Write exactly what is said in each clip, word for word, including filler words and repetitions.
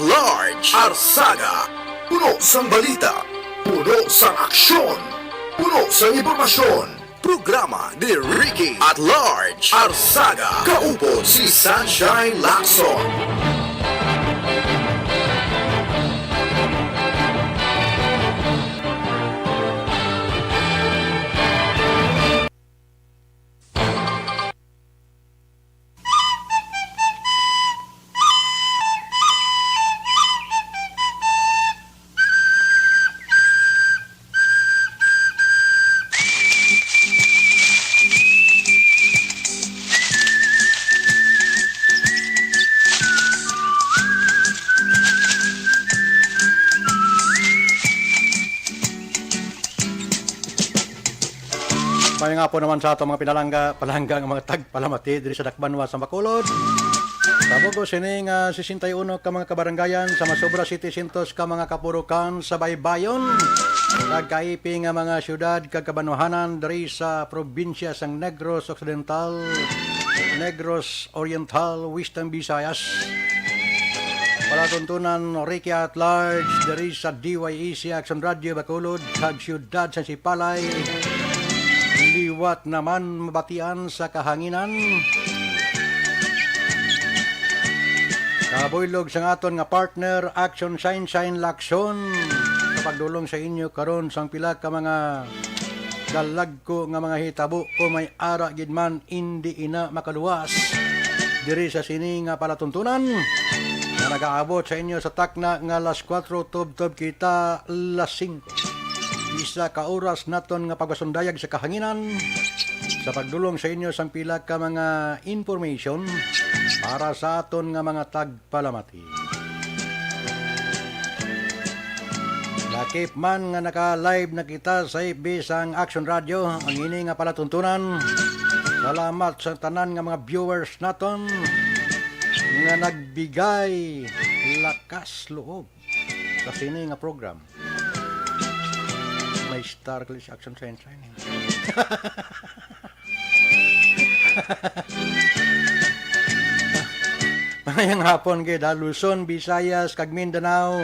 Large Arsaga. Puno sang balita, puno sang aksyon, puno sang impormasyon. Programa ni Ricky at Large Arsaga. Kaupod si Sunshine Lacson. Maayong hapon naman sa ato mga pinalangga, palangga nga mga tagpalamati diri sa Dakbanwa sa Bacolod. Sa bug-os sini nga sesenta y uno ka mga kabaranggayan sa masobra setecientos ka mga kapurukan sa baybayon, kag kaipi nga mga siyudad kag kabanwahanan diri sa probinsya sang Negros Occidental, Negros Oriental, Western Visayas. Palatuntunan, Ricky at Large, diri sa D Y A C Action Radio Bacolod, kag siyudad sang Sipalay. Liwat naman mabatian sa kahanginan. Kabuylog sang aton nga partner, Action Shine Shine Lacson, sa pagdulong sa inyo karon sang pila ka mga dalagko nga mga hitabo. Kung may ara gid man, indi ina makaluwas diri sa sini nga palatuntunan nga nagaabot sa inyo sa takna nga las kuwatro tubtob kita las singko. Isa ka oras naton nga pagpasundayag sa kahanginan sa pagdulong sa inyo sang pila ka mga information para sa aton nga mga tagpalamati. Lakip man nga naka-live na kita sa F B sang Action Radio, ang ini nga palatuntunan. Salamat sa tanan nga mga viewers naton nga nagbigay lakas loob sa sini nga program. May star kali sa Action Shine Shine. Maayong hapon gid, ha, Luzon, Visayas, kag Mindanao,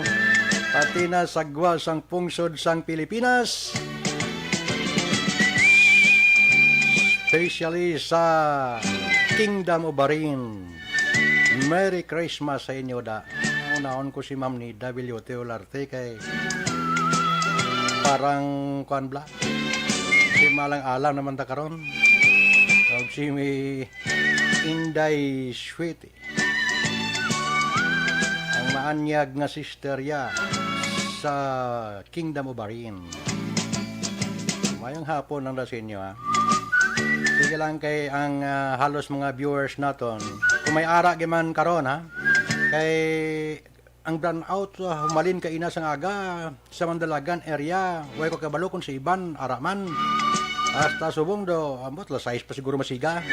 pati na sa gwa sang pungsod sang Pilipinas, especially sa Kingdom of Bahrain. Merry Christmas sa inyo da. Unahon ko si Ma'am Nida Villote Olarte kay parang kuan bla. Si Malang Alang naman ta karon. Og si mi Inday Sweetie. Ang maanyag nga sister ya sa Kingdom of Bahrain. Mayong hapon ang da sa inyo, ha. Sige lang kay ang, ah, halos mga viewers naton, kung may ara gid man karon, ha, kay ang brownout, ah, humalin kaina sang aga sa Mandalagan area. Way ko kabalo kung sa iban ara man. Hasta subong do, ambot, las sais pa siguro masiga.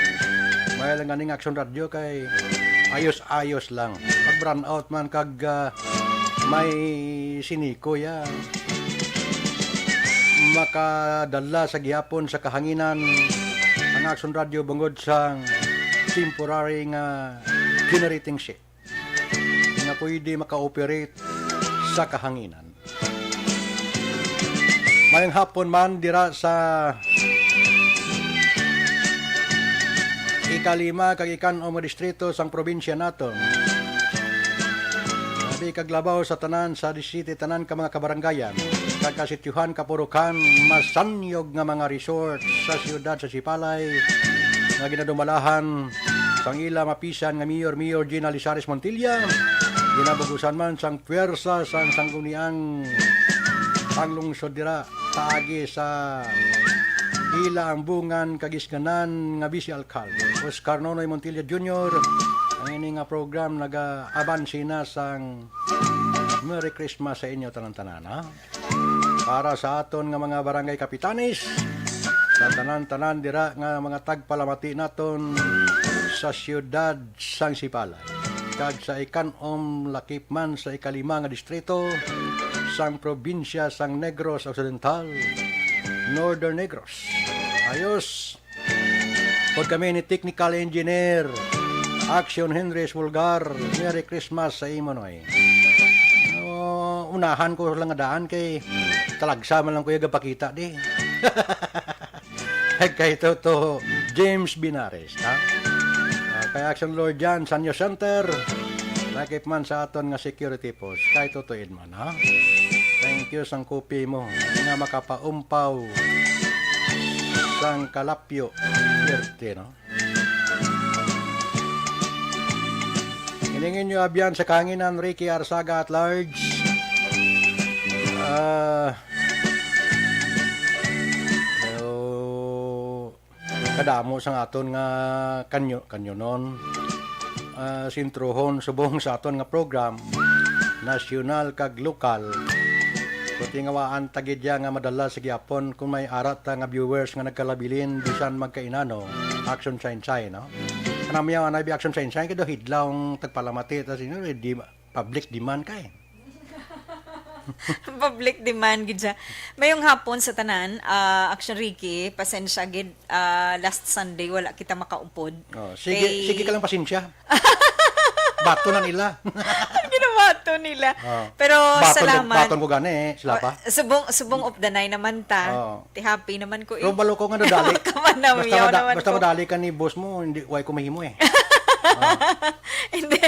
May lang ganing Action Radio kay ayos-ayos lang. Pag brownout man kag, ah, may siniko ya, makadala sa gihapon sa kahanginan ang Action Radio bungod sang temporary nga generating set nga pwede maka-operate sa kahanginan. Mayong hapon man dira sa ikalima kag ikan-om nga distrito sang probinsya naton. Labi kag labaw sa tanan sa disisiyete, tanan ka mga kabarangayan, kag kasityuhan, kapurukan, masanyog nga mga resort sa siyudad sa Sipalay nga ginadumalahan sang ila mapisan nga Mayor, Mayor Gina Lizares Montilla, ginabugusan man sang pwersa sang sangguniang panglungsod dira paagi sa ila ang bungan kag isganan nga Vice Alcalde, Oscar Nonoy Montilla Junior. Ang ini nga program nagaabansi na sang Merry Christmas sa inyo tanan-tanan, ha? Para sa aton nga mga barangay kapitanes, sa tanan-tanan dira nga mga tagpalamati naton sa siyudad sang Sipalay, kag sa ikan-om lakip man sa ikalima nga distrito sang probinsya sang Negros Occidental, Northern Negros. Ayos. Pod kami ni Technical Engineer Action Henry Bulgar. Merry Christmas sa imo, Noy. Unahan ko lang nga daan kay talagsa man lang ko yung gapakita di. Kay Toto James Binares, ha? Ah, kay Action Lord Jan, Sanyo Center. Lakip man sa aton nga security post. Kay Toto Edman, ha? Thank you sang kopi mo nga makapaumpaw sang kalapyo. Swerte, no? Ining inyo abyan sa kahanginan, Ricky Arsaga at large. Ah, so, kadamo sang aton nga kanyo-, kanyonon, ah, sintrohon subong sa aton nga program, nasyonal kag lokal. Kutingawaan ta gid ya nga madala sa gyapon kung may ara ta nga viewers nga nagkalabilin bisan magkainano, action sign sign, no? Kanami ang anay bi action sign sign kay do hidlaw ang tagpalamati ta sino di public demand kay. Public demand gid siya. Mayong hapon sa tanan, ah, Action Ricky, pasensya gid, ah, last Sunday wala kita makaupod. Oh, sige, Kay sige ka lang pasensya. Bato na nila. Ginabato nila. Oh. Pero Baton ko, salamat. Baton ko gani eh, sila pa. Oh, subong subong of the nine naman ta. Oh. Ti happy naman ko eh. Pero balo ko nga nadali. Kamanamyaw basta, mada- naman basta ko. Madali ka ni boss mo, hindi way ko mahimo eh. Hindi.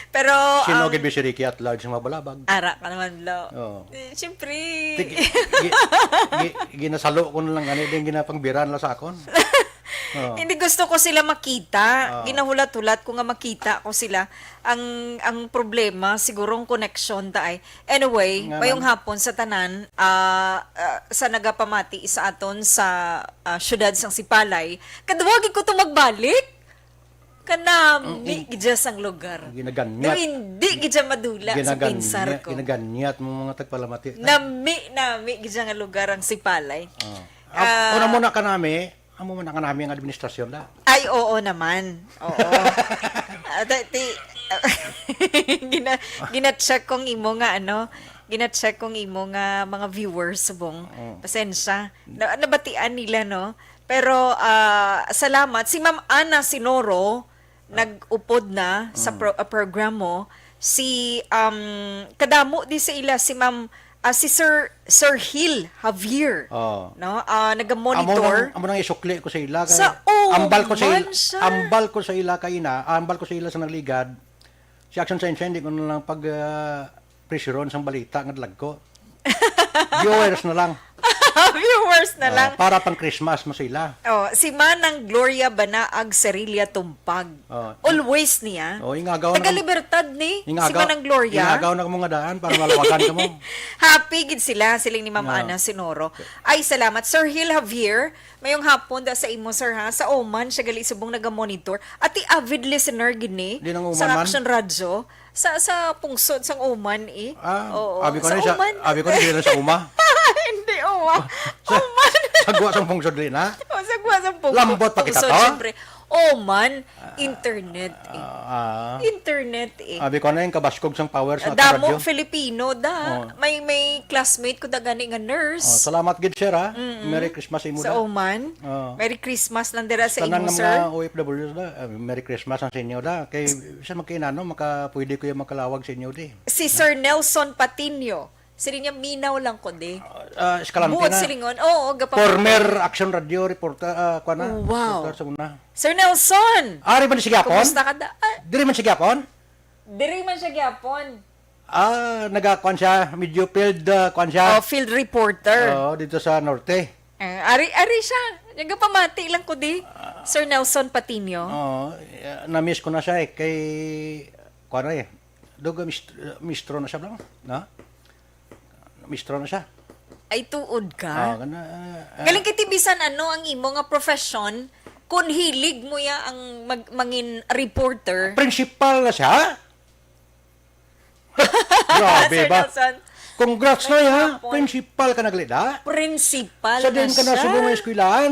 Pero Sino um, gid bi si Ricky at large nga mabalabag? Ara ka naman, lo. Oh. Eh, Siyempre. Sige, gi- gi- ginasalo ko na lang gani din ginapangbiran la sa akon. Oh. Hindi gusto ko sila makita. Ah. Ginahulat-hulat ko nga makita ko sila. Ang ang problema siguro ang connection ta ay. Anyway, Nga mayong man. Hapon sa tanan, ah, ah, sa nagapamati sa aton sa ah, syudad sang Sipalay. Kadwa gid ko to magbalik. Kanami gid sang lugar. Ginaganyat. Pero hindi gid siya madula sa Ginaganyat, pinsar ko. Ginaganyat mo mga tagpalamati. Nami, nami gid siya nga lugar ang Sipalay. Oh. Ah. Una muna ka nami, amo man ang kanami ang administrasyon da. Ay, oo naman. Oo. Ah, ti, ti, gina, gina-check kong imo nga ano, gina-check kong imo nga mga viewers subong. Mm. Pasensya. Na, nabatian nila, no? Pero ah, salamat. Si Ma'am Ana Sinoro nag-upod na sa pro, ah, program mo. Si um, kadamo di sa ila si Ma'am ah, si Sir Sir Hill Javier. Oh. No? Ah, Amo naga-monitor. nang, amo nang isukli ko sa ila kay Sa, oh, ambal ko sa man ila, siya. Ambal ko sa ila kay ina, ambal ko sa ila sa nagligad. Si Action Sunshine, di ko na lang pag ah, pressure-on sang balita nga dalag ko. Viewers na lang. Viewers na Ah, lang. Para pang Christmas mo sila. Oh, si Manang Gloria Banaag Serilla Tumpag. Oh. Always niya. Oh, ingagaw Taga na- Libertad ni si Ingagaw, Manang Gloria. Ingagaw na mo nga daan para malawakan ka mo. Happy gid sila, siling ni Ma'am Ah. Ana Sinoro. Ay, salamat. Sir Hill Javier, mayong hapon da sa imo, sir, ha? Sa Oman, siya gali subong naga-monitor. Ati avid listener gid ni Di nang Oman sa man? Action Radio. Sa sa pungsod sang Oman, eh. Ah, Oo. abi ko Sa na siya, Oman. Abi ko na siya sa Uma. Hindi, Oman. Oman. Sagwa sang pungsod rin, ha? O, sagwa sang pungsod. Lambot pa kita Pungsod, to? Siyempre. Oman, internet, eh. Ah, Internet, eh. Abi ko na yung kabaskog sang power sa Damo radyo. Filipino, da. Oh. May may classmate ko da gani nga nurse. Oh, salamat gid, sir, ha? Merry Christmas imo Sa da. Oman. Oh. Merry Christmas lang dira sa Tanan imo, ng sir. mga O F Ws da, ah, Merry Christmas ang sa inyo da. Kay sa magkainano, maka, pwede ko yung makalawag sa inyo di. Si Sir Nelson Patino. Sili niya, minaw lang ko di. Ah, Escalante Buot na. Silingon. Oo, gapang- Former Action Radio reporter, ah, kuwan na. Oh, wow. Reporter sa una. Sir Nelson! Ari man si Gapon? Kumusta ka da? Ah, Diri man si Gapon? diri man siya gyapon. Ah, nagakuan siya, medyo field, ah, kuan siya. Oh, field reporter. Oo, dito sa norte. Eh, ari, ari siya. Nagapamati lang ko di. Sir Nelson Patino. Oo, eh, na-miss ko na siya eh. Kay, kuan na eh. Doga mist- mistro na siya lang, no? Mistro na siya. Ay, tuod Ah, ka. kana, ah, Galing kay ti bisan ano ang imo nga profession, kung hilig mo ya ang mag, mangin reporter. Principal na siya? Grabe Sir ba? Nelson. Congrats na May ya. hapon. Principal ka naglida. Principal Sa din ka na siya. subong nga eskwelahan.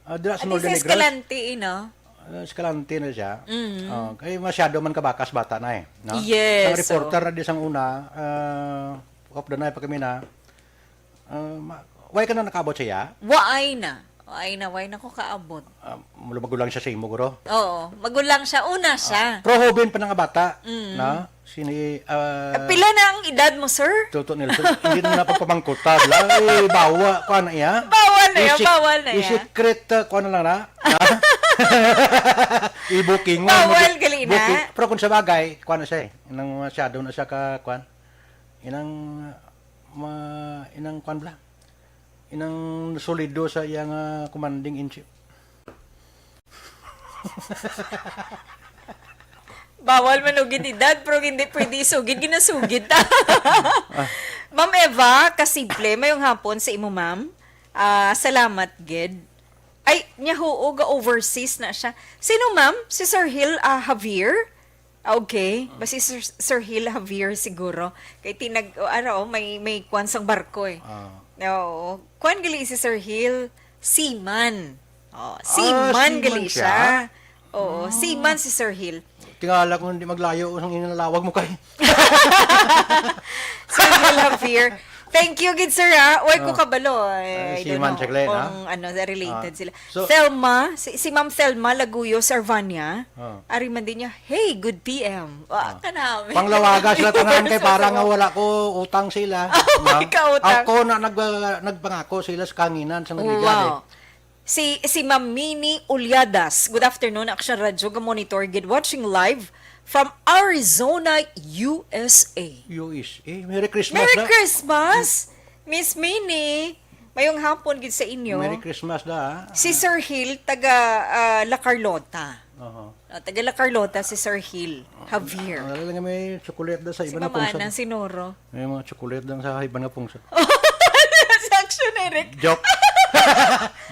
Ah, dira sa At Northern least Negros. Escalante, eh, no? Ah, Escalante na siya. Mm. Oh, kay masyado man kabakas bata na eh. No? Yes, Ang reporter na di sang una, ah, of the night pa kami na, ah, ma- why ka na nakabot siya? Waay na. Waay na, waay na ko kaabot. Ah, Magulang siya sa imo, guro. Oo, magulang siya. Una siya. Pero hoben pa na nga bata, Mm. na? Sini, ah, Pila na ang edad mo, sir? Toto Nelson, hindi na napagpamangkuta. Bla. Eh, bawa, kuha na iya. Bawal na yan, Isi- bawal na yan. I-secret, uh, kuha na lang na. Ha? I-booking. Bawal, gali na. Booking. Pero kung sa bagay, kuha na siya eh. Inang masyado na siya ka, kuha. Inang, ma, inang kuha bla. Inang solido sa iya nga commanding in chief. Bawal manugid edad, pero hindi pwede isugid, ginasugid ta. Ma'am Eva, kasimple, mayong hapon sa imo, ma'am. Ah, salamat, gid. Ay, nya huo, ga overseas na siya. Sino, ma'am? Si Sir Hill ah, Javier? Ah, okay. Basi Sir, Sir Hill Javier siguro. Kay tinag, o, ano, oh, may, may kwan sang barko eh. Ah. Oo. Kwan gali si Sir Hill, seaman. Oh, seaman gali siya. Oo, seaman si Sir Hill. Tingala ko hindi maglayo ang inalawag mo kay. Sir Hill Javier. Thank you gid sir ha. Oy ko kabalo. I don't know kung ano related sila. Thelma, si, si Ma'am Thelma Laguyo Sarvania. Ari man din niya, "Hey, good P M." Wa ka namin. Panglawaga sila tanan kay para nga wala ko utang sila. Wala ka utang. Ako na nag, nagpangako sila sa kanginan sa nagligad eh. Wow. Si, si Ma'am Mini Uliadas, good afternoon, Action Radio, ga-monitor gid, watching live from Arizona, U S A. U S A. Merry Christmas Merry na. Christmas, Miss Mini. Mayong hapon gid sa inyo. Merry Christmas da. Si Sir Hill, taga ah, La Carlota. Oho. Ah, taga La Carlota si Sir Hill Javier. Ang alam nga may chocolate da sa Si iba na Mama pungso. Ana, si Noro. May mga chocolate lang sa iba nga pungso. Si Action Eric. Joke.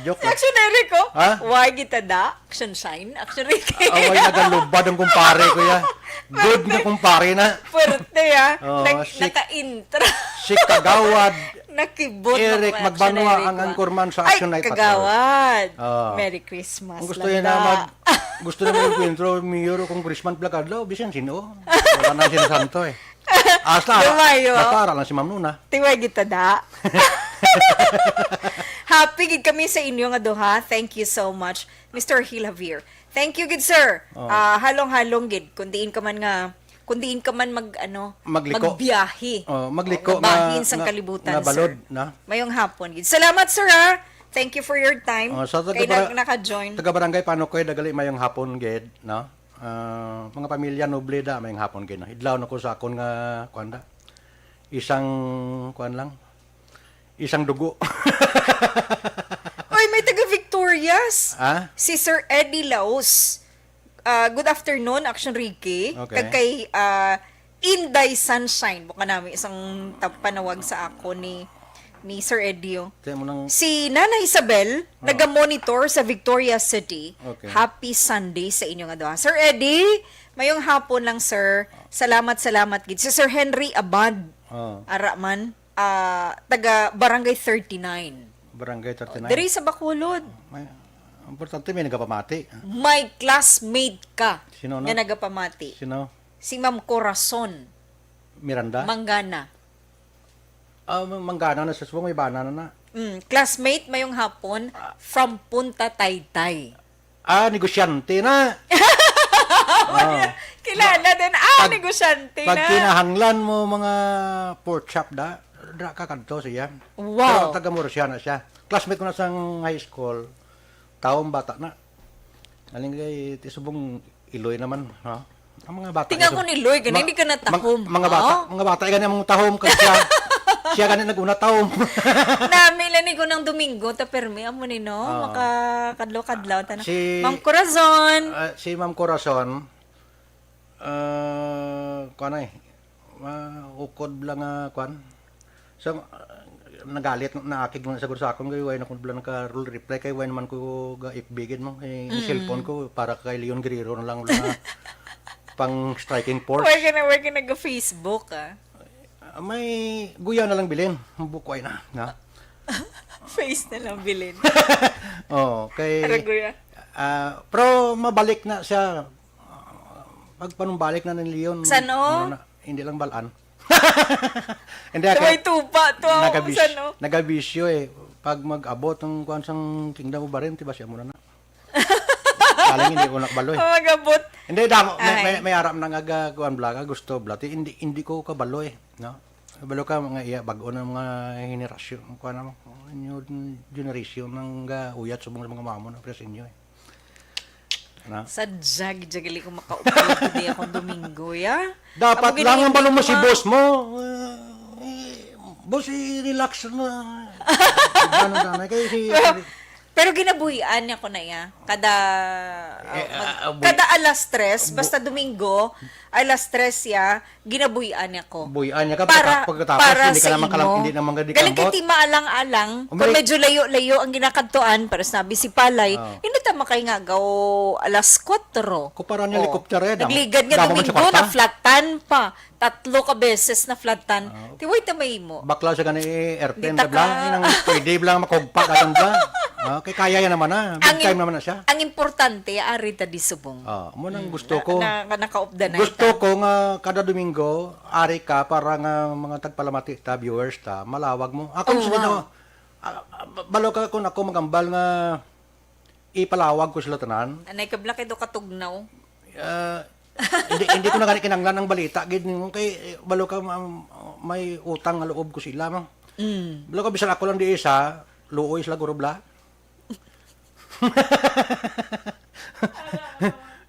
Joke Si lang. Action Eric, oh. Ha? Why kita da? Action Shine? Action Eric. Away, nagalubad ang kumpare ko ya. Good na kumpare na. Pwerte, ah. Oh, Nag- si- naka-intra. Si Kagawad Nakibot na Eric ko, Magbanwa Action ang Eric, anchorman sa Action Night Patrol. Ay, kagawad. Ah. Merry Christmas, Ang gusto niya na mag, gusto na mag-intro, mayor o congressman, plakadlaw, bisan sino. Wala na sila santo eh. Hasta, Lumayo. Hasta lang si Ma'am Nuna. Tiway kita da. Happy gid kami sa inyo nga duha. Thank you so much, Mister Hilavir. Thank you gid, sir. Oh. Ah, halong-halong gid kung diin ka man nga kung diin ka man mag ano, Magliko. Magbiyahe. Oh, magliko Oh, nga bahin sang nga, kalibutan, nga balod, sir. Na? Mayong hapon gid. Salamat, sir, ha. Thank you for your time. Oh, sa taga Kay bara- nag- naka-join. Taga barangay Panukoy, dagali mayong hapon gid, no? Ah, mga pamilya noble da, mayong hapon gid, no? Idlaw na ko sa akon nga kuan da. Isang kuan lang. Isang dugo. Oy, may taga Victorias. Ha? Si Sir Eddie Laos. Ah, good afternoon, Action Ricky. Okay. Kag kay ah, Inday Sunshine. Buka namin isang tap- panawag sa ako ni ni Sir Eddie, oh. Kaya mo nang Si Nana Isabel, Oh. naga-monitor sa Victoria City. Okay. Happy Sunday sa inyo nga duha. Sir Eddie, mayong hapon lang, sir. Salamat, salamat gid. Si Sir Henry Abad, Oh. ara man, ah, taga Barangay thirty-nine. Barangay thirty-nine. Diri sa Bacolod. May, importante may nagapamati. My classmate ka Sino na? nga nagapamati. Sino? Si Ma'am Corazon Miranda? Manggana. Ah, mang- manggana na sa subong, may bana na na. Mm, classmate mayong hapon from Punta Taytay. Ah, negosyante na. Oh, kilala din. Ah, Pag- negosyante Pag na. kinahanglan mo mga pork chop da, da ka kadto siya. Wow. Pero taga Murcia na siya. Classmate ko na sa high school, taong bata na. Aling kay tisubong Iloy naman, ha? Ang mga bata Tingnan ko ni Loy, gani, hindi ka natahom. Mga bata, oh? Mga bata, gani ang tahom kay siya. Siya gani nag-una tahom. Nami lang ni ko ng Domingo, ta permi, amo ni, no? Ah. Makakadlaw-kadlaw, ta na. Si, Ma'am Corazon. Ah, si Ma'am Corazon, ah, kuan eh, maukod lang nga kuan. So, ah, nagalit na akig man sa sa akon kay way na ko bala naka reply kay way naman ko ga F B gid mo kay ang cellphone ko para kay Leon Guerrero na lang wala na pang striking force. Way ka na, way ka nag-Facebook, ah. Ah, may guya na lang bilin. Bukway na. Na. Face na lang bilin. Oh, kay Aragoya. Ah, pero mabalik na siya. Ah, pagpanumbalik na ni Leon. Sano? Ano na, hindi lang balaan. Hindi, Sabay kay tupa to ako, nagabis-, sano? Nagabisyo eh. Pag mag-abot ang kuwan sang Kingdom of Barente, ba siya muna na? Kaling hindi ko nakabalo eh. Magabot. Hindi, damo. May, may, may aram na nga, kuan bla, nga gusto bla. Ti, hindi, hindi ko kabalo eh. No? Kabalo ka, mga iya, bago na mga henerasyon. Kuan na mo, new generation ng uh, uyat sa mga mga mamo na pres inyo eh. Na? Sa jagi-jagali ko maka-upload today akong Domingo, ya? Dapat Amo lang ang balong mo si boss mo. Eh, boss, i-relax na. Ano na, na, kay si... Pero, pero ginabuhian niya ko na iya. Kada, uh, Eh, mag- ah, ah, buhi- kada alas tres, bu- basta Domingo, alas tres ya, ginabuhian niya ko. Buhian niya ka, Para, pagkata- pagkatapos, para hindi ka sa naman kalam- imo. hindi naman ka di Galing kambot. Kay ti maalang-alang, Umay- kung medyo layo-layo ang ginakadtuan, para sinabi si Palay, Oh. hindi ta makay nga gaw alas kwatro. Ko para niya Oh. helicopter, eh, damo- Nagligad nga damo man sa Domingo, kwarta. Naflatan pa. Tatlo ka beses na flat tan. Ah. Ti, wait na may mo. Bakla siya gani, eh, airplane Di na bla. taka. Nang pwede bla makugpa ka lang bla. Ah, kay kaya yan naman na. Big Ang im- time naman na siya. Ang importante, ari ta di subong. Ah, mo nang Mm, gusto na- ko. Na, na, nakaupda na Gusto ita. ko nga kada Domingo, ari ka para nga mga tagpalamati ta, viewers ta, malawag mo. Ako Oh, gusto nito, wow. ah, ah, balo ka kung ako magambal nga ipalawag ko sila tanan. Anay ka bla kay do katugnaw. Ah, hindi, hindi ko na gani kinanglan ang balita gid nimo kay eh, balo ka ma- may utang nga loob ko sila mo. Mm. Balo ka bisan ako lang di isa, luoy sila guro bla.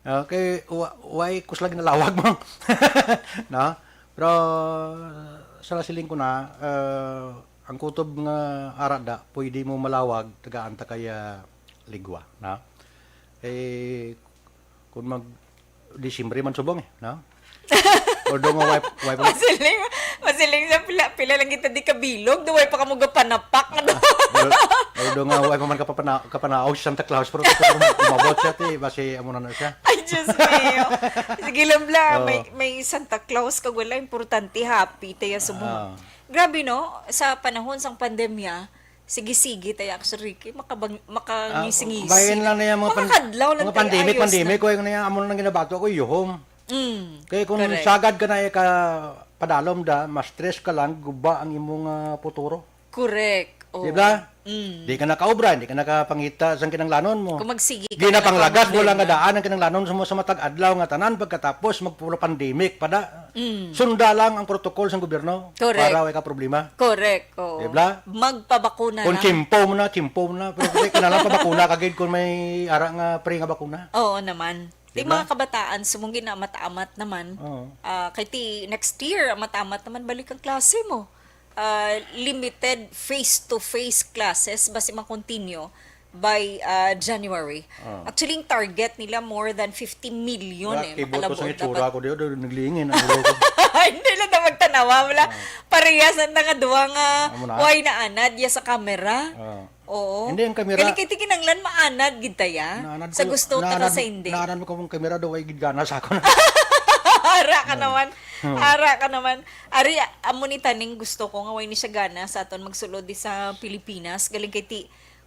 Okay, wa- why ko sila ginalawag mo? No? Pero sa siling ko na, ah, ang kutob nga arada, pwede mo malawag, tagaan ta kay ah, ligwa, no? Eh, kung mag Disyembre man subong eh, no? Although nga wife, wife Masiling, masiling sa pila, pila lang kita di kabilog, do way pa kamo gapanapak nga do. Although nga wife man kapapana, kapanaog si Santa Claus, pero kung umabot siya, ti, basi amo na na siya. Ay, Diyos mio. Sige lang bla, Oh. may, may Santa Claus kag wala, importante, happy, tayo subong. Ah. Grabe, no? Sa panahon sang pandemya, sige-sige, tayo, Sir Ricky, makabang, Ah, makangisi-ngisi. Bayan lang na yung mga pan- Makakadlaw lang mga tayo, pandemic, ayos pandemic, na. Kaya nga amo lang ginabato ko, yuhom. Mm, Kaya kung correct. Sagad ka na ka padalom da, ma-stress ka lang, guba ang imong ah, puturo. Correct. Oh. Di ba? Mm. Di ka nakaobra, di ka nakapangita sa kinanglanon mo. Kung magsigi ka na Ginapanglagas mo lang nga daan ang kinanglanon sa, sa matag adlaw nga tanan pagkatapos magpuro pandemic pada Mm. sunda lang ang protocol sa gobyerno Correct. Para wala ka problema. Correct. Oh. Di ba? Magpabakuna Kung lang. Chimpo mo na, chimpo mo na. Pero kung kailangan pa bakuna, kagid kung may ara nga pre nga bakuna. Oo naman. Di diba? Mga kabataan, sumong ginaamat-amat naman. Oo. Uh, kay ti next year, amat-amat naman balik ang klase mo. Uh, limited face-to-face classes, basi ma-continue by uh, January. Oh. Actually, yung target nila more than fifty million eh. Iboto sa itsura ko, di, di, naglingin ang ulo ko. Hindi lang na magtanawa, wala. Oh. Parehas na nga duwa nga way na anad ya sa camera. Oh. Oo. Hindi, ang kamera Kani kay ti kinanglan maanad gid ta ya. Naanad Sa ko- gusto ta ka naanad- sa hindi. Naanad mo kung kamera daw ay gid gana sa ako na. Ara ka naman. Ara ka naman. Ari, amo ni taning gusto ko nga way ni siya gana sa aton magsulod di sa Pilipinas. Galing kay ti,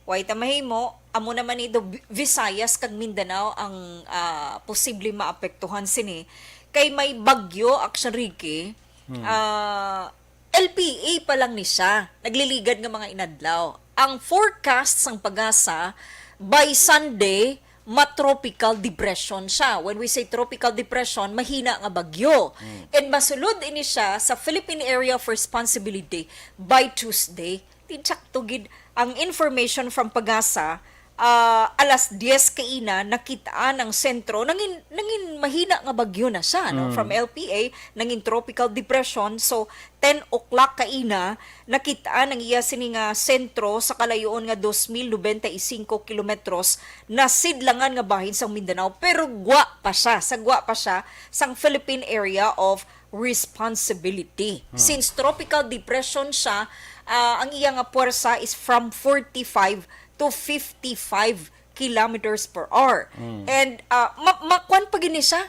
way ta mahimo, amo naman ni do Visayas kag Mindanao ang ah, posible maapektuhan sini. Kay may bagyo, Action Ricky, ah, L P A pa lang ni siya, nagliligad nga mga inadlaw. Ang forecast sang PAGASA, by Sunday, ma-tropical depression siya. When we say tropical depression, mahina nga bagyo. And masulod ini siya sa Philippine Area of Responsibility by Tuesday. Tinsakto gid ang information from PAGASA, ah, alas diyes kaina, nakit-an ang sentro, nangin, nangin mahina nga bagyo na siya, no? Mm. From L P A, nangin tropical depression. So, ten o'clock kaina, nakit-an ang iya sini nga sentro sa kalayoon nga dos mil nobenta y cinco kilometros, nasidlangan nga bahin sang Mindanao, pero gwa pa siya, sa gwa pa siya sang Philippine Area of Responsibility. Hmm. Since tropical depression siya, ah, ang iya nga puwersa is from forty-five to fifty-five kilometers per hour. Mm. And ah, ma- makuan pa gini siya,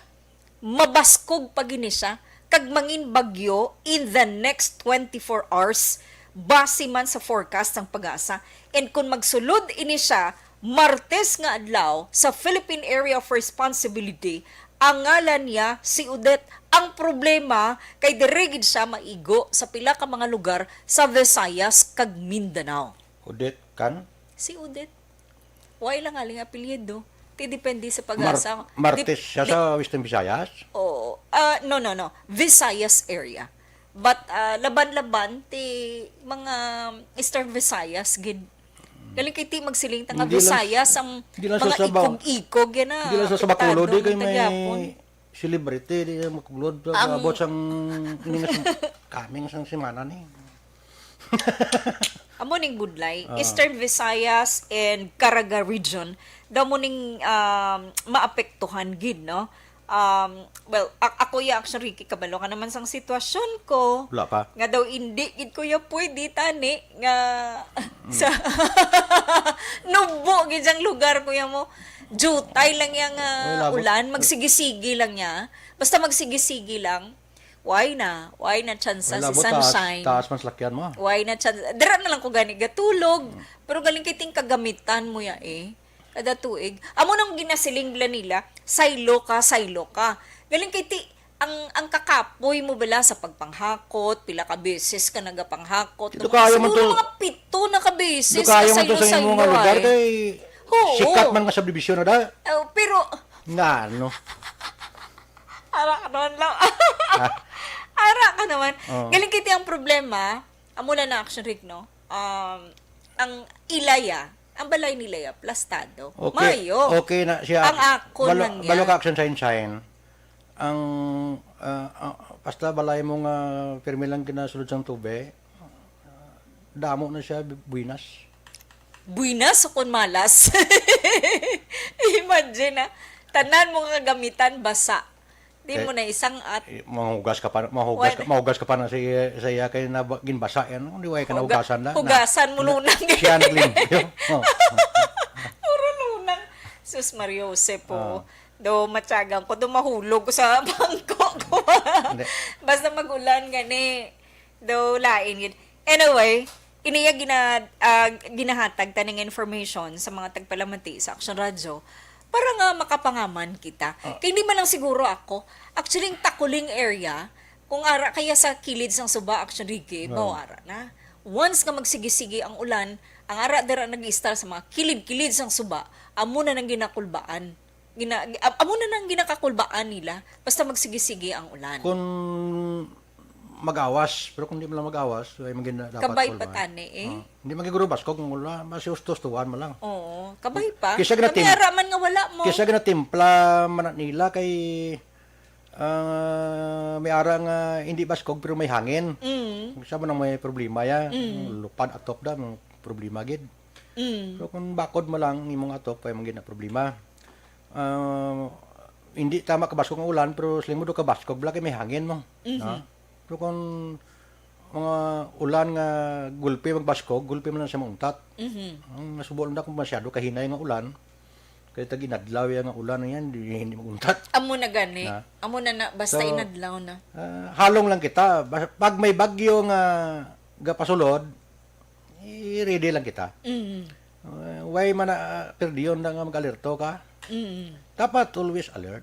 mabaskog pa gini siya, kag mangin bagyo in the next twenty-four hours, base man sa forecast sang PAGASA. And kung magsulod ini siya, Martes nga adlaw, sa Philippine Area of Responsibility, ang ngalan niya si Odette. Ang problema, kay diri gid siya maigo sa pila ka mga lugar sa Visayas kag Mindanao. Odette Can? Si Odette. Why lang aling apelyido? Ti depende sa Mar-, pag-asa. Martes Dep-, siya dep-, sa Western Visayas? Oo. Ah, no, no, no. Visayas area. But, ah, laban-laban ti mga Eastern Visayas gid. Galing kay ti magsiling ta nga Hindi lang Visayas s-, ang hindi lang sa mga Sabah-, ikog-ikog yan na hindi lang sa Sabah apektado Bacolod, eh, kay may tagyapon. Celebrity, di na makuglod, Ang abot sang, ini nga sum-, kaming sang semana ni. Amo ning budlay, Ah. Eastern Visayas and Caraga region, daw mo ning, um, maapektuhan gid, no? Um, well, a-, ako ya, actually, Ricky, kabalo ka naman sang sitwasyon ko. Wala pa. Nga daw, hindi gid ko ya pwede tani nga Mm. sa nubo gid yang lugar, kuya mo. Jutay lang yang, ah, Wala, but ulan, magsigi-sigi lang niya. Basta magsigi-sigi lang. Why na? Why na chance Wala, si but taas, Sunshine? Taas man salakyan mo. Why na chance? Dira na lang ko gani gatulog. Hmm. Pero galing kay ting kagamitan mo ya eh. Kada tuig. Amo nang ginasiling bala nila, saylo ka, saylo ka. Galing kay ti, ang, ang kakapoy mo bala sa pagpanghakot, pila ka beses ka nagapanghakot. Ito Mga kaya man siguro to. Mga pito na ka beses Ito kaya ka man to sa saylo-saylo imong lugar ay. Kay Oo. Sikat man nga subdivision na da. Oh, pero Nga, ano? Ara ka naman, Lo. Ha? Ara ka naman. Oo. Galing kiti ang problema. Amo na na, Action Rick, no? Um, ang ilaya, ang balay nila ya, plastado. Okay. Mayo. Okay na siya. Ang akon Balo-, lang ya. Balo ka, Action Shine Shine. Ang, ah, ah, basta balay mo nga pirmi lang kinasulod sang tubig, damo na siya, buwinas. Buwinas o kon malas? Imagine, ah. Tanan mo nga gamitan, basa. Di Eh, mo na isang at eh, mahugas ka pa, mahugas ka, Wala. mahugas ka pa na sa iya, sa iya kay na ba-, ginbasa yan. Kung di, wala ka Huga-, nahugasan na, na, hugasan mo na, lunang. siya naglimpyo. Oh. Puro lunang. Sus, Mario Jose po. Ah. Do, matyagan ko. Do, mahulog ko sa bangko ko. Hindi. Basta mag-ulan gani. Do, lain gid. Anyway, iniya gina-, ah, ginahatag taning information sa mga tagpalamati sa Action Radio para nga makapangaman kita. Ah. Kay hindi man lang siguro ako. Actually, ang Takuling area, kung ara kaya sa kilid sang suba, Action Ricky, Oo. mao ara na. Once nga magsigi-sigi ang ulan, ang ara dira nag-istar sa mga kilid-kilid sang suba, amo na nang ginakulbaan. Gina-, am-, amo na nang ginakakulbaan nila, basta magsigi-sigi ang ulan. Kung mag-awas, pero kung di man lang mag-awas, ay magin-, dapat Kabay pa kulbaan. tani, eh. Ah, hindi magiguro baskog ang ulan, mas ustos tuwan man lang. Oo, kabay pa. Kisa ginatim-, Kami ara man nga wala mo. Kisa ginatimpla man na nila kay, ah, may ara nga hindi baskog pero may hangin. Mm. Sa man ang may problema ya, Mm. lupad atop da, may problema gid. Mm. So kung bakod mo lang imong atop, ay magin na problema. Ah, hindi tama kabaskog ang ulan, pero siling mo do kabaskog, bala kay may hangin mo. Mhm. Ha? Pero kung mga ulan nga gulpi magbaskog, gulpi man lang siya mauntat. Mhm. Ang nasubo lang na kung masyado kahinay nga ulan, kaya tag inadlaw yan nga ulan na yan, di, hindi maguntat. Amo na gani. Na? Amo na na, basta So, inadlaw na. Ah, halong lang kita. Bas-, pag may bagyo nga gapasulod, i-ready lang kita. Mm. Uh, why man na, uh, perdiyon na nga mag-alerto ka? Mm. Dapat always alert.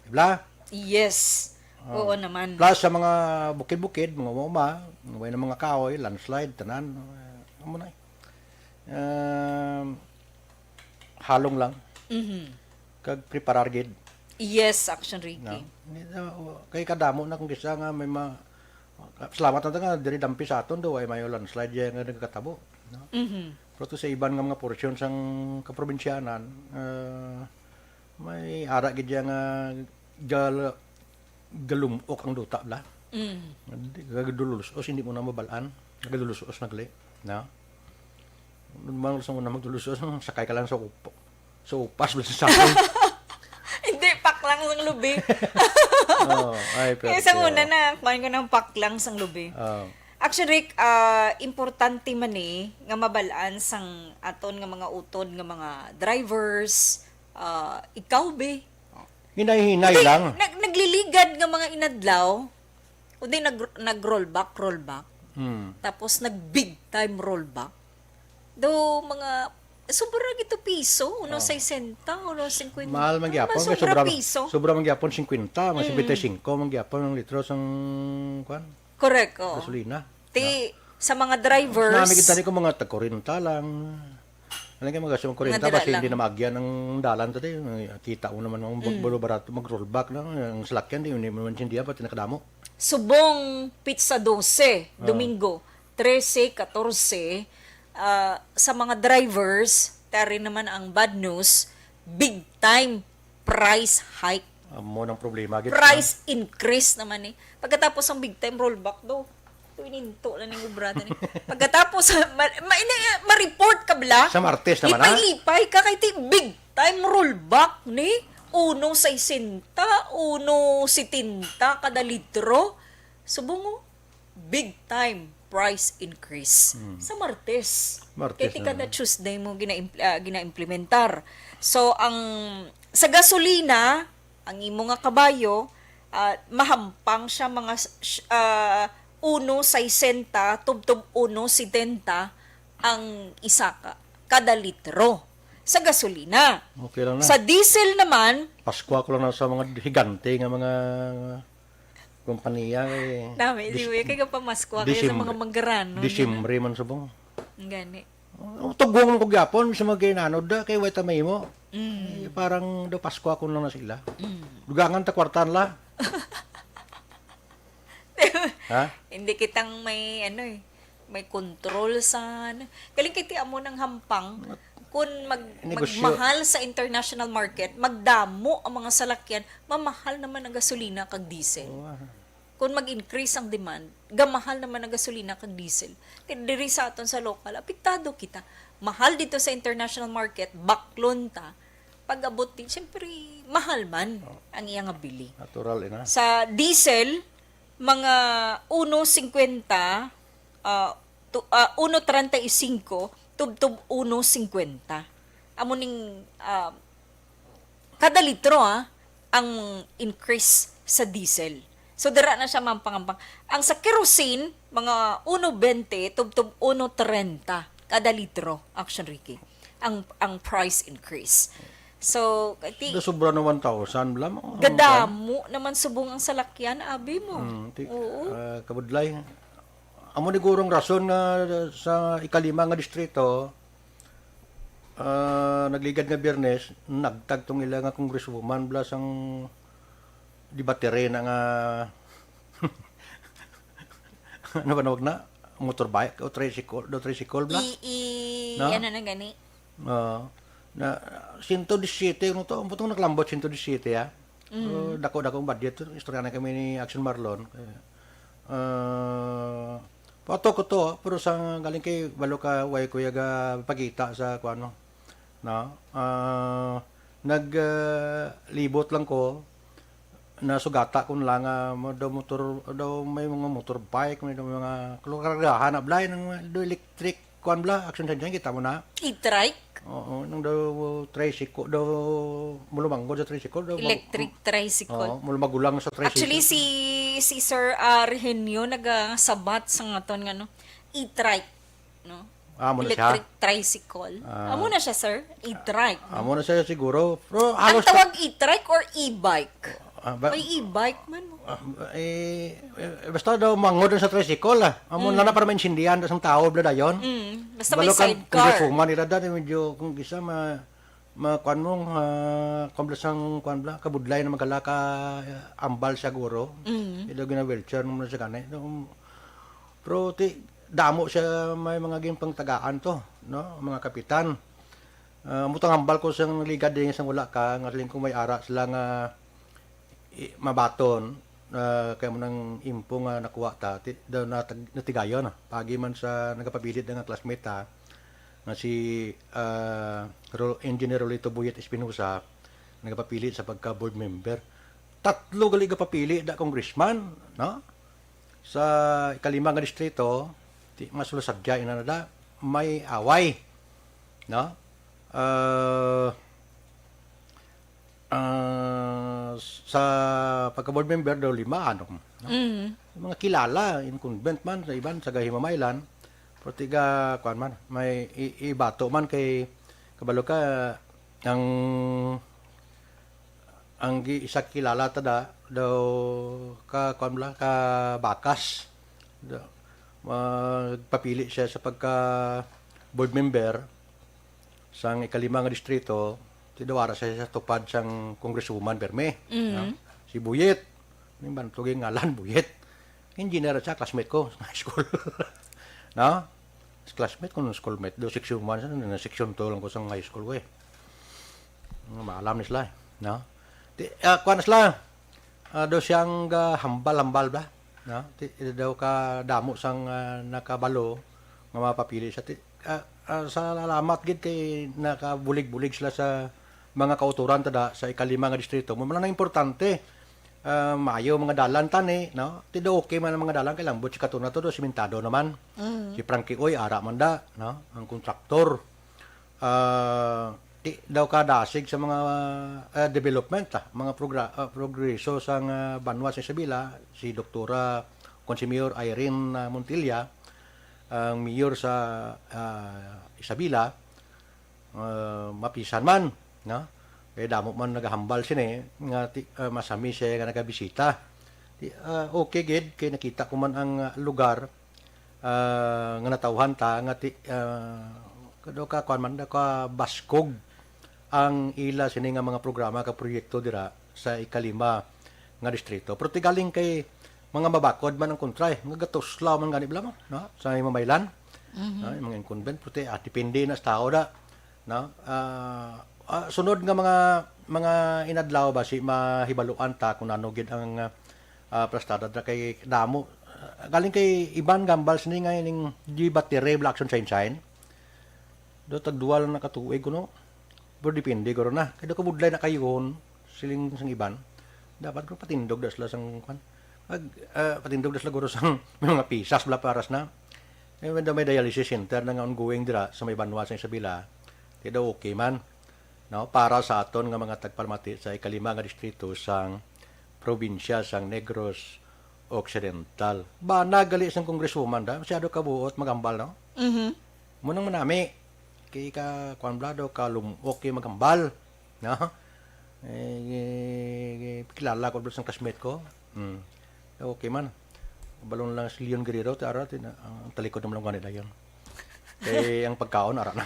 Di ba? Yes. Oh. Oo naman. Plus sa mga bukid-bukid, mga uma-uma, way na mga kahoy, landslide, tanan. Uh, amo na eh. Um, halong lang. Mhm. Kag preparar gid. Yes, Action Ricky. No? Hindi na, o, kay kadamo na kung kisa nga may ma-, salamat na nga diri dampi sa aton do, ay may landslide diya nga nagkatabo, no? Mhm. Pero to sa iban nga mga porsyon sang kaprobinsyanan, ah, may ara gid diya nga gal-, galumok ang duta, bla. Mm. Di, gadululos, hindi mo na mabalaan. Gadululos na gali, no? Normal sa una magdulusos, sakay ka lang sa upo. Sa upas, bla, sa sakay. Hindi, paklang sang lubi. Oh, ay, pero Kaya sa kaya una na, kumain ko ng paklang sang lubi. Oh. Actually, Rick, ah, importante man eh, nga mabalaan sang aton nga mga utod nga mga drivers, ah, ikaw, be. Hinay-hinay Hindi, lang. nag-, nagliligad nga mga inadlaw, o di nag-, nag-rollback, rollback. Hmm. Tapos nag-big time rollback. Do mga, sobra gito piso, uno Oh. sesenta, uno singkwenta. Mahal man Ano gyapon, ba, kay sobra sobra, piso? sobra man gyapon singkwenta, mga Mm. singkwenta y singko man gyapon ang litro sang, kwan, Correct, oo. gasolina. Ti, Yeah. sa mga drivers, Nami kita ni kung mga tag-kwarenta lang. Ano kay mga gastos, mga kuryente, dira basta lang. Hindi na maagyan ang dalan today. Kita mo naman ang Mm. Barato, mag-rollback na. Ang salakyan, di, hindi mo naman sindihan, pati nakadamo. Subong Pizza dose, Ah. Domingo, trese, katorse, ah, sa mga drivers, tari naman ang bad news, big time price hike. Amo nang problema, gid. Price increase naman eh. Pagkatapos ang big time rollback do. Ito ininto na ning obra ni. Pagkatapos, ma, ma, ini, ma-report ka bala? Sa Martes naman, ha? Lipay-lipay ka kay ti big time rollback ni. Uno sesenta, uno setenta kada litro. Subong, oh. Big time price increase Hmm. Sa Martes. Martes Kay ti na. Kada Tuesday mo gina-impl-, ah, gina-implementar. So, ang sa gasolina, ang imo nga kabayo, ah, mahampang siya mga s-, sh-, ah, uno sesenta tubtob uno setenta ang isa ka, kada litro sa gasolina. Okay lang na. Sa diesel naman, Paskwa ko lang na sa mga higante nga mga kompanya, eh. Nami, di Dis-, mo kay pamaskwa kay sa Disyembre. Mga manggaran, no? Disyembre man subong. Ang gani. Oh, tugong man ko gyapon sa mga ginanod da kay way ta mahimo. Mm. Eh, parang do Pasko ako lang na sila. Mm. Dugangan ta kwartan la. Ha? Hindi kitang may ano eh, may control sa ano. Galing kay ti amo nang hampang kun mag, Negosyo. Magmahal sa international market, magdamo ang mga salakyan, mamahal naman ang gasolina kag diesel. Oo, ah. Kung mag-increase ang demand, gamahal naman ang gasolina kag diesel. Kay diri sa aton sa local, apektado kita. Mahal dito sa international market, baklon ta. Pag-abot din, siyempre, mahal man ang iya nga bili. Natural ina. Sa diesel, mga uno cincuenta, ah, tu-, ah, uno treinta y cinco, tubtob uno cincuenta. Amo ning, ah, kada litro, ah, ang increase sa diesel. So, dira na siya mampang-ampang. Ang sa kerosene, mga uno twenty, tubtob uno treinta kada litro, Action Ricky, ang, ang price increase. So, ti- Nasobra na one thousand lang. Ang gadamo naman subong ang salakyan, abi mo. Mm, ti-, Oo. Ah, kabudlay. Amo ni gurong rason nga sa ikalima nga distrito, ah, nagligad nga Biyernes, nagtag tong ila nga congresswoman bala sang debatere na nga ano ba nawag na? Motorbike o tricycle, do tricycle bala? I, i, No? Ano na gani? Ah, na, sento disisiete, ano to? Ang butong nakalambot, sento disisiete, ah. Mm. So, dako-dako ang budget. Istorya na kami ni Action Marlon. Kaya, ah, pato ko to, pero sa galing kay balo ka, way ko yaga pagita sa kuano. No? Ah, nag, ah, libot lang ko, nasugata ko na lang, ah, mo-, daw motor, daw may mga motorbike, may daw mga, kalo karagahan, ablay, ng do electric, kuan bala, action sa dyan, kita mo na. E-trike? Oo, nang daw tricycle, daw mulumanggod sa tricycle, daw mag- Electric tricycle. Oo, mulumagulang sa tricycle. Actually, si, si Sir Arhenio nagasabat sa ngaton nga, no, e-trike, no? Ah, amo na siya? Electric tricycle. Ah. Amo na siya, sir? E-trike, no? Amo na siya siguro. Pero Ang halos ka- tawag e-trike or e-bike? Ah, ba- May e-bike man mo. Ah, eh, eh, basta daw mangod sa tricycle, ah. Amo Mm. na na para maintindihan sa tao, bla dayon. Mm, basta may Balo kang sidecar. Congresswoman, ira dati medyo kung kisa ma, ma, kuan mo, ah, kuan bla sang, kuan bla, kabudlay na magkala ka, ah, ambal siya guro. Mm. Ilo gina-wheelchair naman siya gani. No, pero ti, damo siya may mga ginpangtagaan to, no? Mga kapitan. Ah, mutang ambal ko sang ligad din sang wala ka, nga siling ko may ara sila nga i-, mabaton, ah, kay mo nang info nga nakuha ta, ti-, daw natag-, natigayon, ah. Pagi man sa nagapabilit nga classmate, ha, nga si, ah, Ro-, Engineer Rolito Buyet Espinosa, nagapapili sa pagka board member. Tatlo gali gapapili da congressman, no? Sa ikalima nga distrito, ti-, mas lusadya ina na da, may away, no? Ah, ah, sa pagka-board member daw lima, ano, no? Mm. Mga kilala, incumbent man, sa iban, sa Gahimamaylan, pero tiga, kuwan man, may i-, ibato man kay, kabalo ka, ang, ang gi-, isa kilala ta da, daw, ka, kuwan lang, ka Bakas. Da-, magpapili siya sa pagka board member. sang ikalima nga distrito, ti daw ara siya sa tupad sang congresswoman permi, Mm. no? Si Buyet. Ano ba ang tuging ngalan, Buyet? Engineer siya, classmate ko sa high school. No? Classmate ko nung schoolmate. Do section one siya, na section two lang ko sa high school ko eh. Maalam ni sila eh. No? Ti, ah, kuwan sila. Ah, do siyang, ah, hambal-hambal ba? No? Ti, daw ka damo sang, ah, nakabalo nga mapapili siya. Ti, ah, ah, salamat gid kay nakabulig-bulig sila sa mga kauturan tada sa ikalima nga distrito. Mo man ang importante. Ah, maayo mga dalan tani, no? Ti daw okay man ang mga dalan kay lambot si Katuna to, do simentado naman. Mm. Si Frankie Uy, ara man da, no? Ang kontraktor. Ah, ti daw kadasig sa mga, ah, development, ah, mga progra-, ah, progreso sang, ah, banwa sa Isabela, si Doktora, kon si Mayor Irene, ah, Montilla, ang mayor sa, ah, Isabela, ah, mapisan man, no? Kay damo man nagahambal sini nga ti-, ah, masami siya nga nagabisita. Ti, ah, okay gid kay nakita ko man ang, ah, lugar, ah, nga natawhan ta nga ti-, ah, kado ka kuan man, ka baskog ang ila sini nga mga programa ka proyekto dira sa ikalima nga distrito. Pero ti galing kay mga mabakod man ang kontra, eh, nga gatuslaw man gani bala mo, no? Sa mamaylan, Mhm. no? Yung mga incumbent, pero ti, ah, depende na sa tao da, no? Ah, ah, sunod nga mga, mga inadlaw ba si mahibaluan ta kung ano gid ang, ah, ah, plastada dira kay damo. Ah, galing kay iban gambal sini nga ining di batire bala action sign sign. Do tagduwa lang na ka tuig kuno. Pero depende guro na. Kay do kabudlay na kayuhon, siling sang iban. Dapat ko patindog da sila sang kwan. Mag, ah, patindog da sila guro sang may mga pisas bala paras na. Eh, when may dialysis center na nga ongoing dira sa may banwa sa Isabela, ti daw okay man. No? Para sa aton nga mga tagpalamati sa ikalima nga distrito sang probinsya sang Negros Occidental. Bana gali sang congresswoman da, masyado ka buot magambal, no? Mhm. Mo nang manami. Kay ka, kuwan bala daw, ka lumok kay magambal. No? Eh, eh, eh, kilala ko bala sang classmate ko. Mm. Okay man. Balon lang si Leon Guerrero, ti ara, ti na, ang talikod naman lang gani dayon. Kay ang pagkaon, ara na.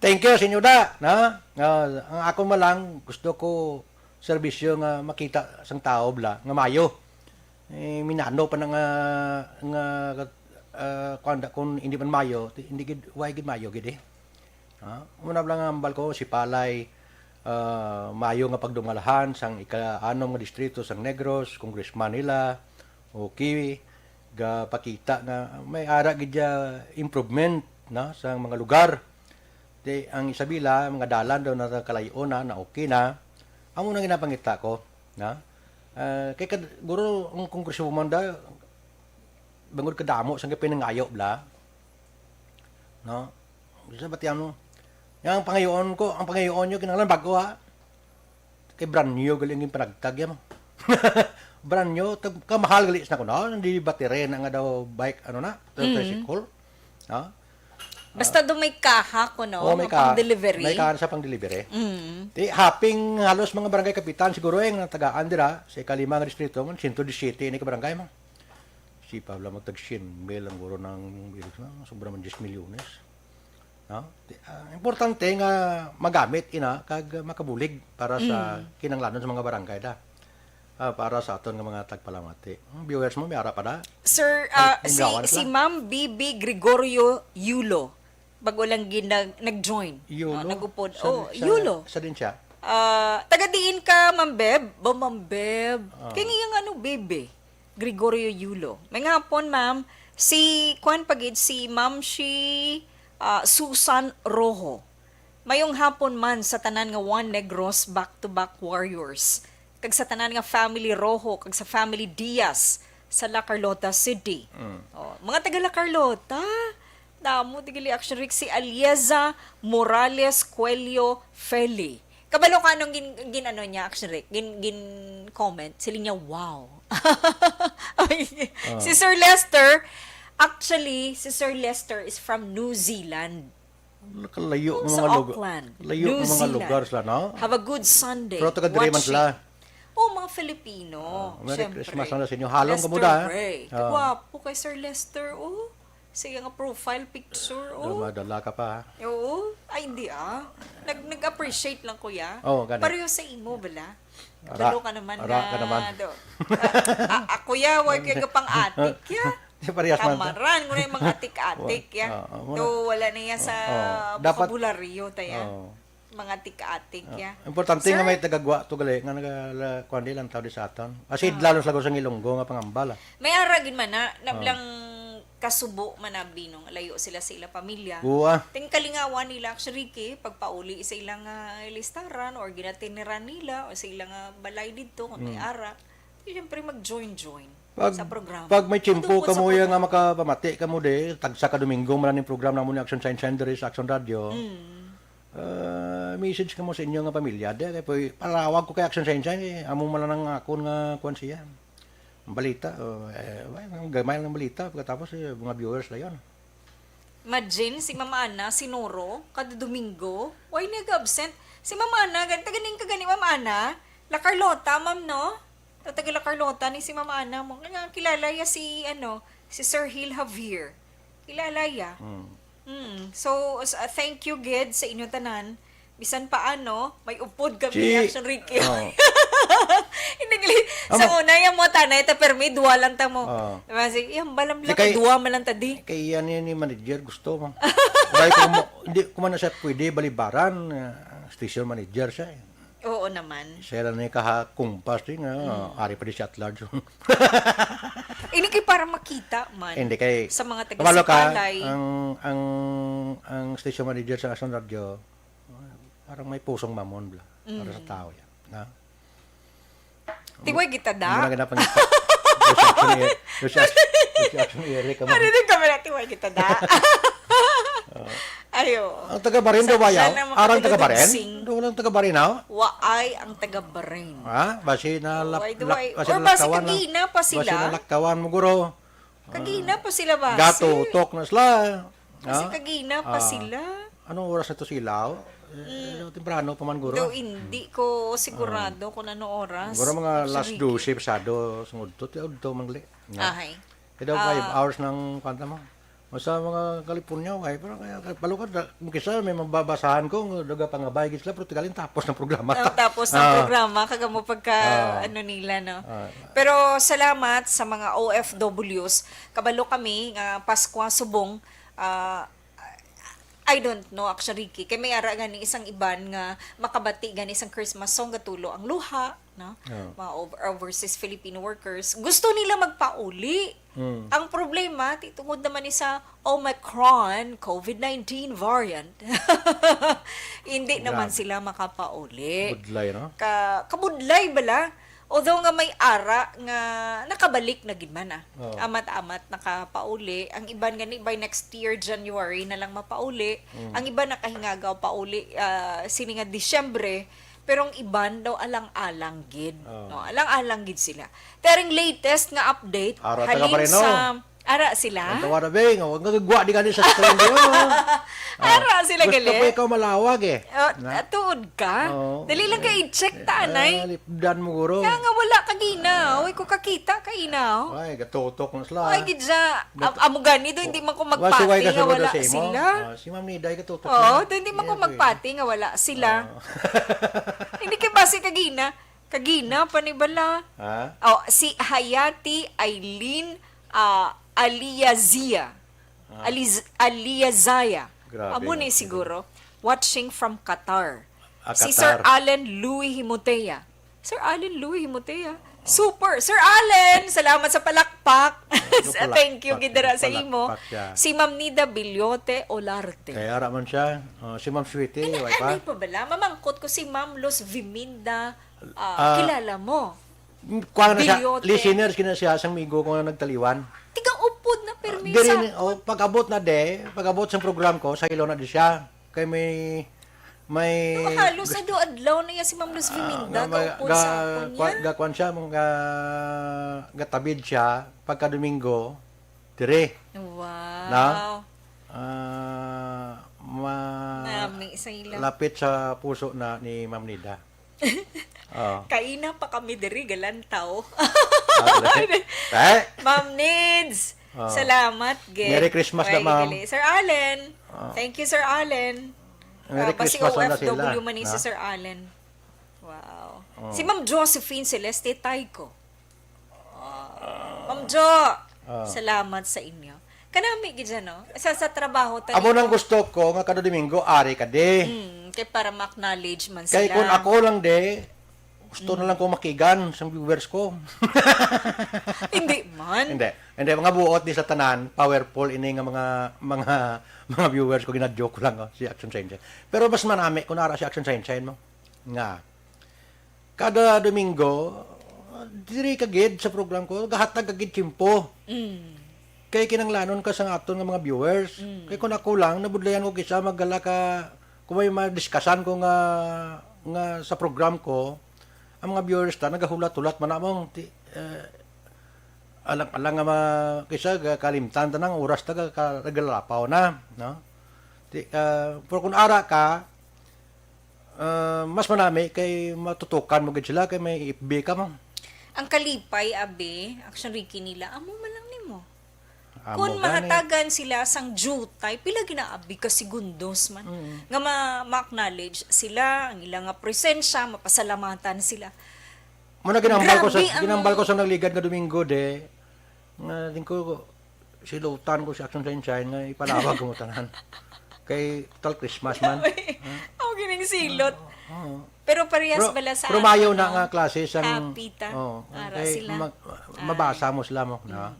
Thank you, Senyoda, no? Ah, ang ako man lang, gusto ko serbisyo nga makita sang tao bala, nga mayo. Eh, minano pa na nga, nga, ah, kuwan da, kung hindi man mayo, ti-, hindi gid, why gid mayo gid eh? Ha? Una lang ang hambal ko, si Palay, ah, mayo nga pagdumalahan sang ika-anom nga distrito sang Negros, congressman nila, okay, gapakita nga may ara gid siya improvement, no, sa mga lugar. Di, ang Isabela, mga dalan daw na kalay-on na, na okay na. Amo nang ginapangita ko, na, ah, kay kad-, guro ang congresswoman da, bangod kadamo sang pinangayo bala, no? Sa batian mo. Yang pangayoon ko, ang pangayoon nyo, kinahanglan bago, ha? Kay brand new gali ang ginpanagtag yan. Brand new, tag-, kamahal gali sa kuno, hindi battery na nga daw bike, ano na, tri-, Mm. tricycle. Ha? Basta do may kaha ko, no? Oh, may Nga kaha. pang-delivery. May kaha sa pang-delivery. Mm. Di, haping halos mga barangay kapitan, siguro, eh, nga tagaan dira, sa ikalima nga distrito, man, sento disisiyete ni ka barangay, man. Si Pablo, magtag siyam mil ang guro ng, sobra man diyes milyones. No? Di, ah, importante nga magamit ina kag makabulig para sa Mm. kinahanglanon sa mga barangay da. Ah, para sa aton nga mga tagpalamati. Ang viewers mo, may ara pa da? Sir, Ay, ah, si, ninggawan na si sila. Ma'am B B Gregorio Yulo, bago lang gin-, nag-, nag-join. Yulo? No, nag-upod. Sa, Oh, sa, Yulo. sa din siya? Ah, taga diin ka, Ma'am Beb? Ba, Ma'am Beb? Ah. Kaya nga yung ano, Bebe? Gregorio Yulo. May nga hapon, ma'am. Si, kuwan pa gid, si Ma'am si, ah, Susan Rojo. Mayong hapon man sa tanan nga One Negros back-to-back warriors. Kag sa tanan nga family Rojo, kag sa family Diaz sa La Carlota City. Mm. Oh, mga taga La Carlota. Damo, tigili, Action Rick, si Alieza Morales Cuello Feli. Kabalo ka anong gin-, gin-, ano niya, Action Rick? Gin-, gin-comment? Siling niya, "Wow." Ay, Ah. si Sir Lester, actually, si Sir Lester is from New Zealand. Kalayo Oh, ng sa mga lugar. Auckland, Layo New ng mga Zealand. lugar sila, no? Have a good Sunday. Pero taga dire man Watching. sila. Oh, mga Filipino, Ah, Merry syempre. Christmas na sa inyo. Halong ka mo Lester da, eh. Ray. Ah. Gwapo kay Sir Lester, oh. Sa iya nga profile picture, Oh, oh. Madala ka pa, ha? Oo. Ay, hindi ah. Nag nag-appreciate lang, kuya. Oo, gani. Pareho sa imo, bala. Ara- Balo ka naman ara na ka naman. do. Ah, ah, kuya, wa kay pang atik ya. Di parehas man ta. Kamaran ko na yung mga atik-atik ya. Oo, Do, wala na iya sa Oo. Dapat- bokabularyo ta ya. Oo. Mga atik-atik ya. Importante Sir? Nga may tagagwa to gali nga nagala kuan di lang tao di sa aton. As in, lalo sa lagos ang Ilonggo nga pangambala. May ara gid man na, nablang kasubo man na, Binong, layo sila sa ilang pamilya. Buwa. Ting kalingawan nila, actually, Ricky, pagpauli sa ilang ah, listaran or ginatiniran nila o sa ilang ah, balay didto kung may ara. Di, siyempre, mag-join-join Pag, sa programa. Pag may tiyempo Matungkol sa kamo ya programa. Nga makapamati kamo di, tagsa ka Domingo man ni programa namo ni Action Sunday sa Action Radio. Mm. Ah, message kamo sa inyo nga pamilya, di kay pwede, palawag ko kay Action Sunday, eh, amo man lang ang akon nga kuan siya. Ang balita, oh, eh, well, ang gamay lang balita pagkatapos eh, mga viewers na yon. Imagine, si Mama Ana, si Noro, kada Domingo, why nag-absent? Si Mama Ana, gan- taga ning ka gani, Mama Ana? La Carlota, ma'am, no? O, taga La Carlota ni si Mama Ana mo. Kaya kilala ya si, ano, si Sir Hil Javier. Kilala ya. Mm. Mm. So, s- uh, thank you, gid, sa inyo tanan. Bisan paano, may upod kami Si- Action Ricky. Oh. Hindi, gali- sa Amo. Una, yung mga tanay, ta permi, duwa lang ta mo. Oh. Diba, sige, yung balam Di lang, kay- duwa man lang ta di. Kay yan ni manager gusto mo. Dahil kung mo, hindi ko man na siya pwede balibaran, ah, station manager siya eh. Oo naman. Siya lang ni kaha kumpas din nga, ari pa di siya at large. Ini kay para makita man Hindi kay sa mga taga kabalo ka, Sipalay. Ang ang ang station manager sa Action Radio, parang may pusong mamon bla para sa tao yan. Na? Tiway kita da. Ang mga ganapang reception area, reception area ka mo. Ano din kami na tiway kita da? Ayo. Ang taga Barin daw Sa- bayaw? sana Arang taga Barin? makatulog sing. Doon lang taga Barin, no? Waay ang taga Barin. Ha? Basi na lap, Why do lap, I- basi or na basi laktawan na. kagina pa sila? Basi na laktawan mo, guro. Kagina pa sila ba? Gato, utok na sila. Kasi Ha? kagina pa Ah. Sila. Anong oras na to sila? Eh, temprano pa man, guro. Though hindi ko sigurado kung ano oras. Guro mga last Actually, dose pasado, sungod to, tiyo to, mangli. No? Ahay. Kaya daw five hours ng kwanta mo. Sa mga California, okay. Pero kaya, balukad, kung kisa may mababasahan ko, daga pangabay, gid sila, pero tigaling tapos ng programa. Ang tapos ng Ah. Programa, kagamo pagka, Ah. ano nila, no? Ah. Pero salamat sa mga O F Ws. Kabalo kami nga Paskwa subong, ah, I don't know, actually, Ricky. Kay may ara gani isang iban nga makabati gani isang Christmas song, gatulo ang luha, no? Ah. Mga ov- overseas Filipino workers. Gusto nila magpauli. Mm. Ang problema, ti tungod naman ni sa Omicron COVID nineteen variant, hindi naman Grabe. Sila makapauli. Budlay, no? Ka, kabudlay bala. Although nga may ara nga nakabalik na gid man, ah. Oo. Amat-amat nakapauli. Ang iban gani by next year January na lang mapauli. Mm. Ang iban nakahingagaw pauli ah, sini nga Disyembre, pero ang iban daw alang-alang gid. Oo. No, alang-alang gid sila. Pero ang latest nga update Ara, halin taga Bareno. Sa ara sila. Ang tawa na, Bing. Huwag nga gagwa di ka ni sa screen yun, oh. Ara sila Gusto gali. Ko ikaw malawag eh. Oh, Na? tuod ka. Oo. Dali lang kay i-check ta, Ah, anay. Lipdan mo, guro. Nga nga wala kagina. Uy, ko kakita kagina, oh. Ay, gatutok na sila. Ay, gid siya. Am- amo gani do, hindi man ko Wasi, magpati way nga kasunod wala sa imo? Sila. Ah, si Ma'am Niday gatutok Oo, na. do, hindi man ko Yeah, magpati nga wala sila. Oo. Hindi kay basi kagina. Kagina pa ni bala. Ha? Oh, si Hayati Eileen ah, Aliyazia. Ah. Aliz- Aliyazaya. Grabe Amo nga. Ni siguro. Watching from Qatar. Ah, Si Qatar. Sir Allen Louis Himotea. Sir Allen Louis Himotea. Super. Sir Allen, salamat sa palakpak. Ano, palakpak, Thank you gid dira sa imo. palakpak siya. Si Ma'am Nida Bilyote Olarte. Kaya ara man siya. Oh, si Ma'am Sweetie, Ano, way pa? Ano pa bala? Mamangkot ko si Ma'am Luz Viminda. Ah, Ah, kilala mo? Kuha na siya, Bilyote. Listeners, kina siya, sang migo ko na nagtaliwan. Tigang upod na permi Diri sa ni, oh, pag-abot na de, pag-abot sa program ko, sa ilo na di siya. Kay may, may Halos sa do adlaw na iya si Ma'am Luz Viminda, nga may- gaupod sa akon kwa- niya. Gakuan siya, mga gatabid siya, pagka Domingo, dire. Wow. Na? Ah, ma- Nami sa ila. Lapit sa puso na ni Ma'am Nida. Oh. Kaina pa kami diri, galantaw. Ah, eh? Ma'am Nids, Salamat, gid. Merry Christmas na, ma'am. Sir Allen. Ah. Thank you, Sir Allen. Merry Christmas na sila, O F W man ni si Sir Allen. Wow. Oh. Si Ma'am Josephine Celeste Tayco. Ah. Ma'am Jo, salamat sa inyo. Kanami gid siya, no? Sa, sa trabaho ta. Amo nang gusto ko nga kada Domingo, ari ka di. Hmm, kay para ma-acknowledge man sila. Kay kung ako lang di, gusto na lang ko makigan sa viewers ko. Hindi man. Hindi. Hindi, mga buot di sa tanan, powerful ini nga mga, mga, mga viewers ko, gina-joke lang, oh, si Action Sense. Pero mas manami kung ara si Action Sense mo. Nga, kada Domingo, diri ka gid sa program ko, gahatag ka gid tiyempo. Mm. Kay kinanglanon ka sa aton nga mga viewers. Mm. Kay kung ako lang, nabudlayan ko kisa magdala ka, kung may madiskasan ko nga, nga sa program ko, ang mga viewers ta, nagahulat-hulat man namong, ti, eh, alang-alang nga ma-, kisa ga-, kalimtan ta nang oras ta ga-, ka-, nagalapaw na, no? Ti, ah, pero kung ara ka, ah, mas manami kay matutukan mo gid sila kay may F B ka mo. Ang kalipay, abi, Action Ricky, nila, amo man lang nimo. Amo gani. Kung mahatagan sila sang jutay, pila ginaabi ka segundos man Mm. nga ma-, ma-acknowledge sila, ang ila nga presensya, mapasalamatan sila. Mo na ginambal ko sa, Grabe ang ginambal ko sa nagligad nga Domingo, de, nga din ko, silutan ko si Action Sunshine nga ipalawag ko mo tanan. Kay tal Christmas man. Uy, Ha? Ako gining silot. Oo. Pero parehas Pero, bala sa pero mayo na akon, no? nga klase sang Happy ta. Oo. Ara Kay sila. mag-, Ay. mabasa mo sila mo, no? Mm.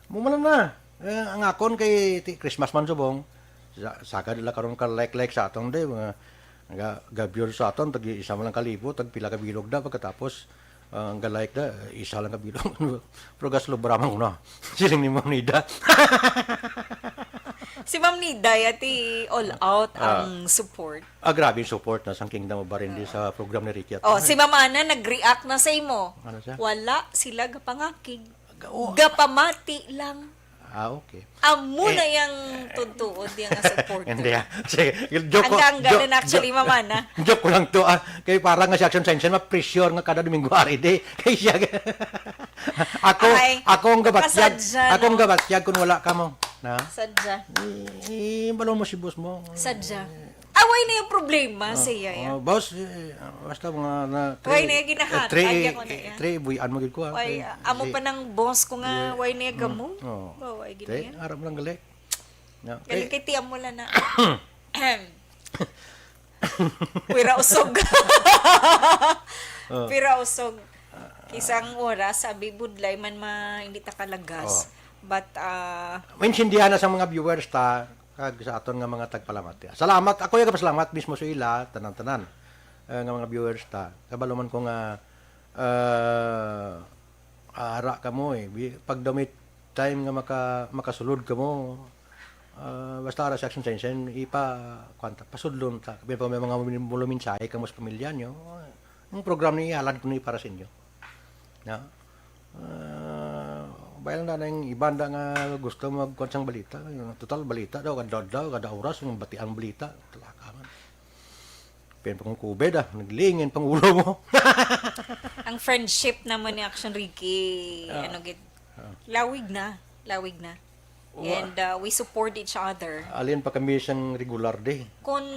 Mo man na. Eh, ang akon kay ti-, Christmas man subong. Sa, sagad la karon ka like-like sa aton, de, mga ga-, ga-view sa aton, tag isa man lang ka libo, tag pila ka bilog da, pagkatapos, ah, ang ga-like da, isa lang ka bilog. Pero gaslubra man ko na. Siling ni Ma'am Nida. Si Ma'am Nida, yati all out Ah. ang support. Ah, grabe yung support na sang Kingdom of Barindi sa program ni Ricky at Oh, si Ma'am Ana nag-react na sa imo. Ano siya? Wala sila gapangakig. Ga-, oh. Gapamati lang. Ah, okay. Amo Eh, na yang tuntuod yang nga support. Hindi, ah. Sige, joke ko, Ang gangga joke, na actually, joke, Ma'am Ana. joke ko lang to, ah. Kay para nga si Action Sunshine, ma-pressure nga kada Domingo ari, di. Kay siya, ako, Ay, ako ang gabatyag, kasadya, ako ang no? gabatyag kung wala ka mo. Na? Sadya. Eh, eh, balo mo si boss mo. Sadya. Ah, why na yung problema Ah, siya, ya? oh, boss, eh, basta mga na, Why three, na yung ginahatag eh, three, ako na eh, yan? three, buyan mo gid ko, ah. Why, Kay ah, amo si pa nang boss ko nga, Yeah. why na yung Mm. gamo? Oh. Oh, why gid Te, yan? harap lang gali. No, Galing eh, kay tiyan mo lang na. Pira usog. Oh. Pira usog. Isang oras, sabi, budlay man ma, hindi ta kalagas. Oh. But, ah, Maintindihan na sa mga viewers ta, kag sa aton nga mga tagpalamati. Salamat. Ako yung kapasalamat mismo sa ila, tanan-tanan, eh, nga mga viewers ta. Kabalo man ko nga, ah, ara ka mo eh. Bi-, pag damit time nga maka-, makasulod ka mo, ah, basta ara sa Action Sunshine, ipa-, kwan ta, pasudlon ta. Kami pa may mga muluminsahe ka mo sa pamilya nyo. Ang program ni ihalad ko ni para sa inyo. Na? Ah, bayan na na yung iba na nga gusto magkuan sang balita. Yung total balita daw, kada daw, kada oras, yung batian balita. Talaka man. Pen pa kung COVID, ah, naglingin pang ulo mo. Ang friendship naman ni Action Ricky, Ah. ano gid, Ah. lawig na, lawig na. Wa- And, uh, we support each other. Alin pa kami siyang regular day. Kung,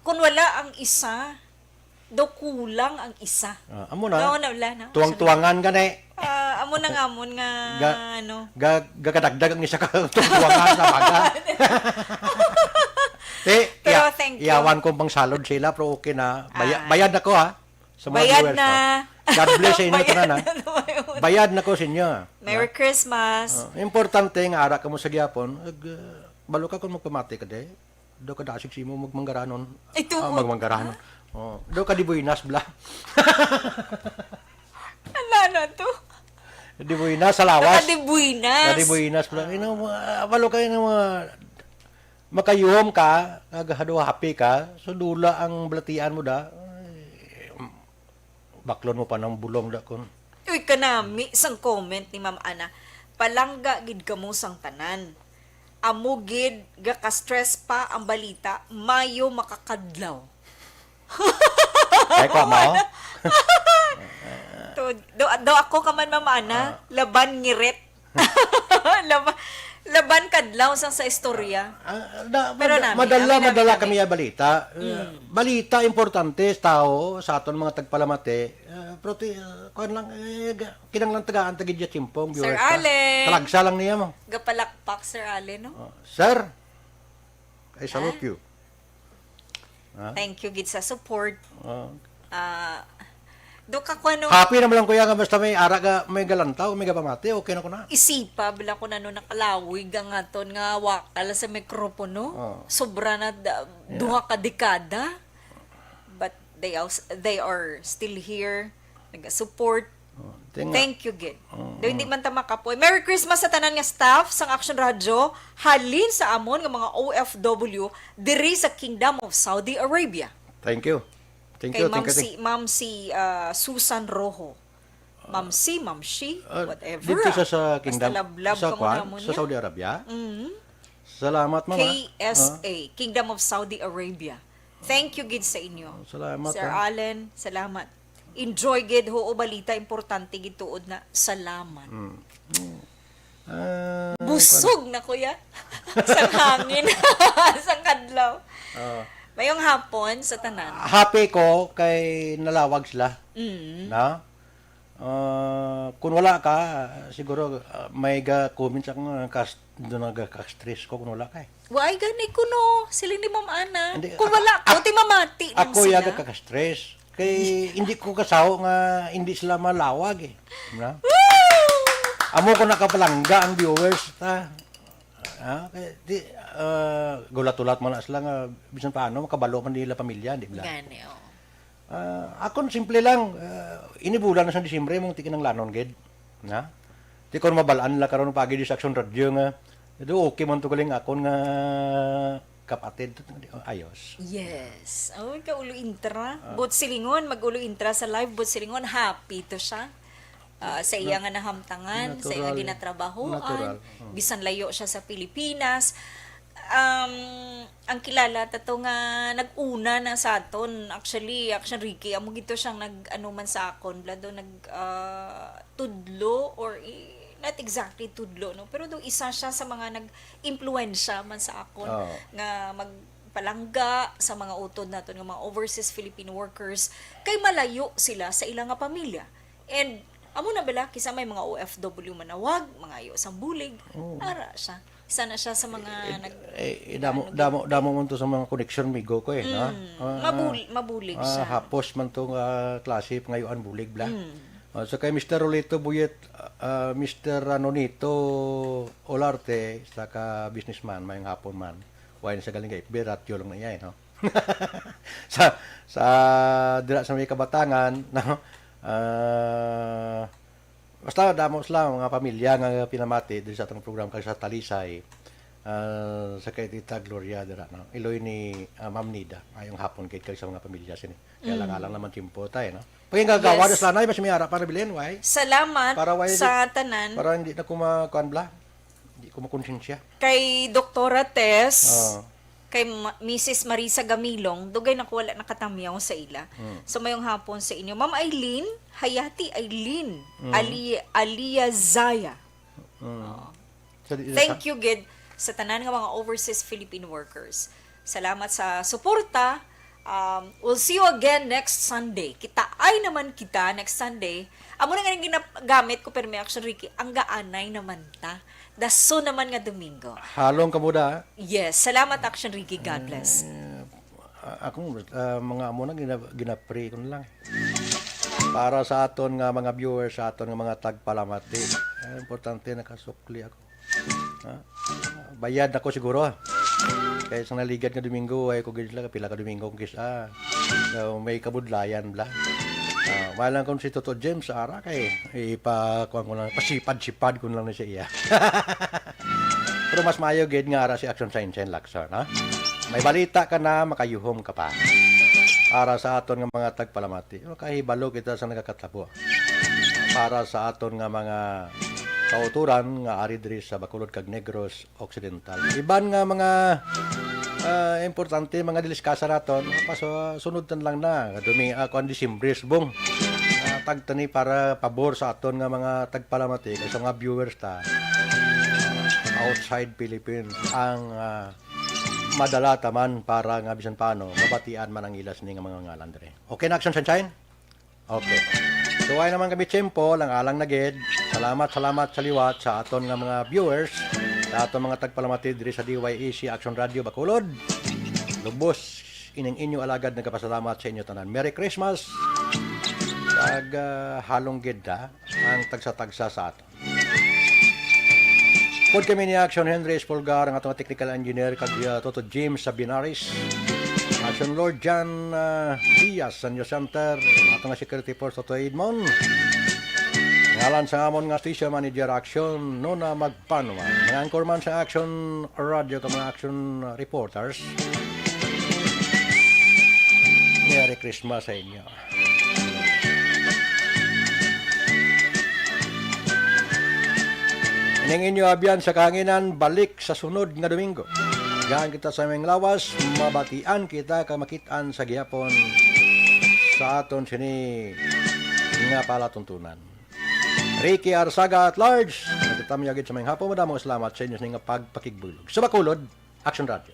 kung wala ang isa, daw kulang ang isa. Ah, amo na. Mao na, wala na. Tuwang-tuwangan ka na eh. Ah, amo na nga, amon nga, Ga-, ano. ga-, gakadagdag ang isa ka tuwang-tuwangan sa baga. Eh, Pero iya-, thank you. iyawan ko pang salod sila, pero okay na. Baya-, Ay. bayad na ko, ha, sa mga Bayad viewers na. ko. God bless sa inyo Bayad tanan, ha. na, bayad. Bayad na ko sa inyo. Merry Ha? Christmas. Ah, importante nga ara ka mo sa gyapon. Ag, ah, balo ka kung magpamati ka, de. Do ka dasig sa imo magmanggaranon. Ay, tuod. Ah, magmanggaranon. Oh, do ka di buenas, bla. Ano na to? Di buenas sa lawas. Ka di buenas. Ka di buenas, bla. Ino, ah, balo ka, ino, ah, makayuhom ka, nagahado happy ka, so dula ang balatian mo da. Ay, baklon mo pa ng bulong da kon. Uy, kanami sang comment ni Ma'am Ana. Palangga gid kamo sang tanan. Amo gid, gaka-stress pa ang balita, mayo makakadlaw. Ay, ko mo? To, do, do ako ka man, Ma'am Ana, Ah. laban ngirit. Laba-, laban kadlaw sang sa istorya. Ah, da-, Pero mad-, nami, madala, nami, nami, madala nami. kami ya balita. Eh, Mm. balita importante sa tao, sa aton mga tagpalamati. Eh, pero ti-, ah, kuwan lang, eh, ga-, kinahanglan tagaan ta gid ya tiempo ang Sir viewers ta. Allen. Talagsa lang niya mo. Gapalakpak, Sir Allen, no? Oh, sir, I salute Ah. you. Ah. Thank you gid sa support. Ah. Ah, do ka kuno Happy naman lang, kuya, nga basta may ara ka, may galantaw, may gapamati, okay na ko na. Isipa bala ko na no nakalawig ang aton nga wakal sa mikropono. Oh. Sobra na da-, Yeah. duha ka dekada. But they are, they are still here, nag-support. Oh, ting-, Thank you gid. Oh, Do hindi oh. man ta makapoy. Merry Christmas sa tanan nga staff sang Action Radio, halin sa amon nga mga O F W diri sa Kingdom of Saudi Arabia. Thank you. Thank Kay you, thank Ma'am you, thank si, Ma'am si, ah, Susan Rojo. Ma'am si, Ma'am she, Ah, whatever, dito sa, ah. sa Basta Kingdom, lablab sa ka mo kwan, namon sa niya. Saudi Arabia. Mm. Salamat, ma'am, ah. K S A, Ah. Kingdom of Saudi Arabia. Thank you gid sa inyo. Salamat, Sir ah. Allen, salamat. Enjoy gid, ho, balita importante gid tuod na salamat. Mm. Mm. Ah, Busog na, kuya. Sang hangin. Sang kadlaw. Ah. Mayong hapon sa tanan. Happy ko kay nalawag sila. Mm. Na? Ah, kung wala ka, siguro, ah, may ga comments ako nga kas-, doon nagka-stress ko kung wala ka eh. Why gani kuno? Sila ni Ma'am Ana. Hindi, Kung a-, wala ko, a-, ti mamati nang ako sila. yaga ka-stress. Kay hindi ko kasaho nga hindi sila malawag eh. Na? Woo! Amo ko nakapalangga ang viewers ta. Ah, kay di, ah, gulat-ulat man na sila nga bisan paano makabalo man nila pamilya, di ba? Gani, oh. Ah, akon simple lang, ah, ini bulan na sa Disyembre mong tikinanglanon gid. Na? Ti kon mabalaan la karon pagi di sa Action Radio nga, ito okay man to galing akon nga kapatid. Ayos. Yes. Oh, ka ulo intra. Ah. But silingon, mag-ulo intra sa live, but silingon, happy to siya. Ah, sa iya Na-, nga nahamtangan, sa iya nga natural. ginatrabahoan, Natural. Oh. bisan layo siya sa Pilipinas. Um, ang kilala ta to nga nag-una na sa aton. Actually, Action Ricky, amo gito siyang nag, ano man sa akon, bla do, nag, ah, tudlo or i-, not exactly tudlo, no? Pero do isa siya sa mga nag-impluwensya man sa akon Oo. nga magpalangga sa mga utod naton nga mga overseas Filipino workers kay malayo sila sa ila nga pamilya. And amo na bala, kisa may mga O F W manawag, mangayo sang bulig, Oo. ara siya. Isa na siya sa mga Eh, nag-, eh, eh, damo, ano, damo, damo man to sa mga connection, migo ko eh, no? Mm, Ah, mabul-, mabulig ah, siya. hapos man to nga klase, ngayon bulig bla. Mm. Ah, so kay Mister Rolito Buyet, ah, Mister Anonito Olarte, sa ka businessman, mayong hapon man. Wala na sa galing kay F B, ratyo lang na iya eh, no? Sa, sa, dira sa may Kabatangan, no? Ah, basta damo sila, mga pamilya nga pinamati diri sa atong program kag sa Talisay, ah, sa kay Tita Gloria dira, no? Iloy ni, ah, Ma'am Nida. Mayong hapon kay, kay sa mga pamilya sini. Kaya lang, Mm. alang naman timpo tayo, no? Pagkingagawa Yes. na sila na, mas may ara para bilhin, why? Salamat Para why sa di-, tanan. para hindi na kuma-, kuan bla? Hindi ko makonsensya. Kay Doktora Tess, Oo. kay Ma-, Missus Marisa Gamilong, dugay na ko wala nakatamyaw sa ila. Hmm. So, mayong hapon sa inyo. Ma'am Eileen, Hayati Eileen, Hmm. Ali-, Alia Zaya. Hmm. Oo. Sa di-, Thank sa you, gid, sa tanan nga mga overseas Philippine workers. Salamat sa suporta. Um, we'll see you again next Sunday. Kitaay naman kita next Sunday. Amo na nga yung ginagamit ko, pero may Action Ricky, ang gaanay naman ta. Daso naman nga Domingo. Halong ka mo da. Yes. Salamat, Action Ricky. God bless. Eh, a-, ako, ah, mga amo na, gina-, ginapray ko na lang. Para sa aton nga mga viewers, sa aton nga mga tagpalamati, eh, importante nakasukli ako. Ha? Bayad ako siguro. Kaya sa naligad nga Domingo, ay ko gid lang, pila ka Domingo kung kis-, ah, so, may kabudlayan bla. Ah, wala lang kung si Toto James, ara kay ipa-, kuwan ko lang, pasipad-sipad ko lang na sa iya. Pero mas maayo gid nga ara si Action Science and Lakson, ha? May balita ka na, makayuhom ka pa. Para sa aton nga mga tagpalamati, makahibalo kita sa nagakatabo. Para sa aton nga mga kauturan nga ari diri sa Bacolod kag Negros Occidental. Iban nga mga, ah, importante, mga diliskasa naton, paso-, sunod tan lang na, dumi-, ah, kuan, Disyembre, subong. Tagtani para pabor sa aton nga mga tagpalamati, kay sa mga viewers ta outside Philippines ang, ah, madala ta man para nga bisan paano mabatian man ang ila sini nga mga ngalan diri. Okay na, Action Sunshine? Okay. So, wala naman kami tiyempo, lang-alang na gid. Salamat, salamat sa liwat sa aton nga mga viewers, sa aton mga tagpalamati diri sa D Y A C Action Radio Bacolod. Lubos ining inyo alagad nagapasalamat sa inyo tanan. Merry Christmas! Kag, ah, halong gid, ha, ang tagsa-tagsa sa aton. Pod kami ni Action Henry Espolgar, ang atong technical engineer, kag, ah, Toto James Sabinaris. Action Lord John, ah, Diaz, San Jose Center, ang atong security force, Toto Edmond. Ngalan sa amon nga station manager, Action Nona Magpanwa. Mga anchorman sa Action Radio, kag mga Action reporters. Merry Christmas sa inyo. Ining inyo abyan sa kahanginan, balik sa sunod nga Domingo. Gaan kita sa aming lawas, mabatian kita kag makit-an sa gihapon sa aton sini nga palatuntunan. Ricky Arsaga at large, nagtatamyag gid sa maayong hapon, madamo salamat sa inyo sini nga pagpakigbulog. Sa Bacolod, Action Radio.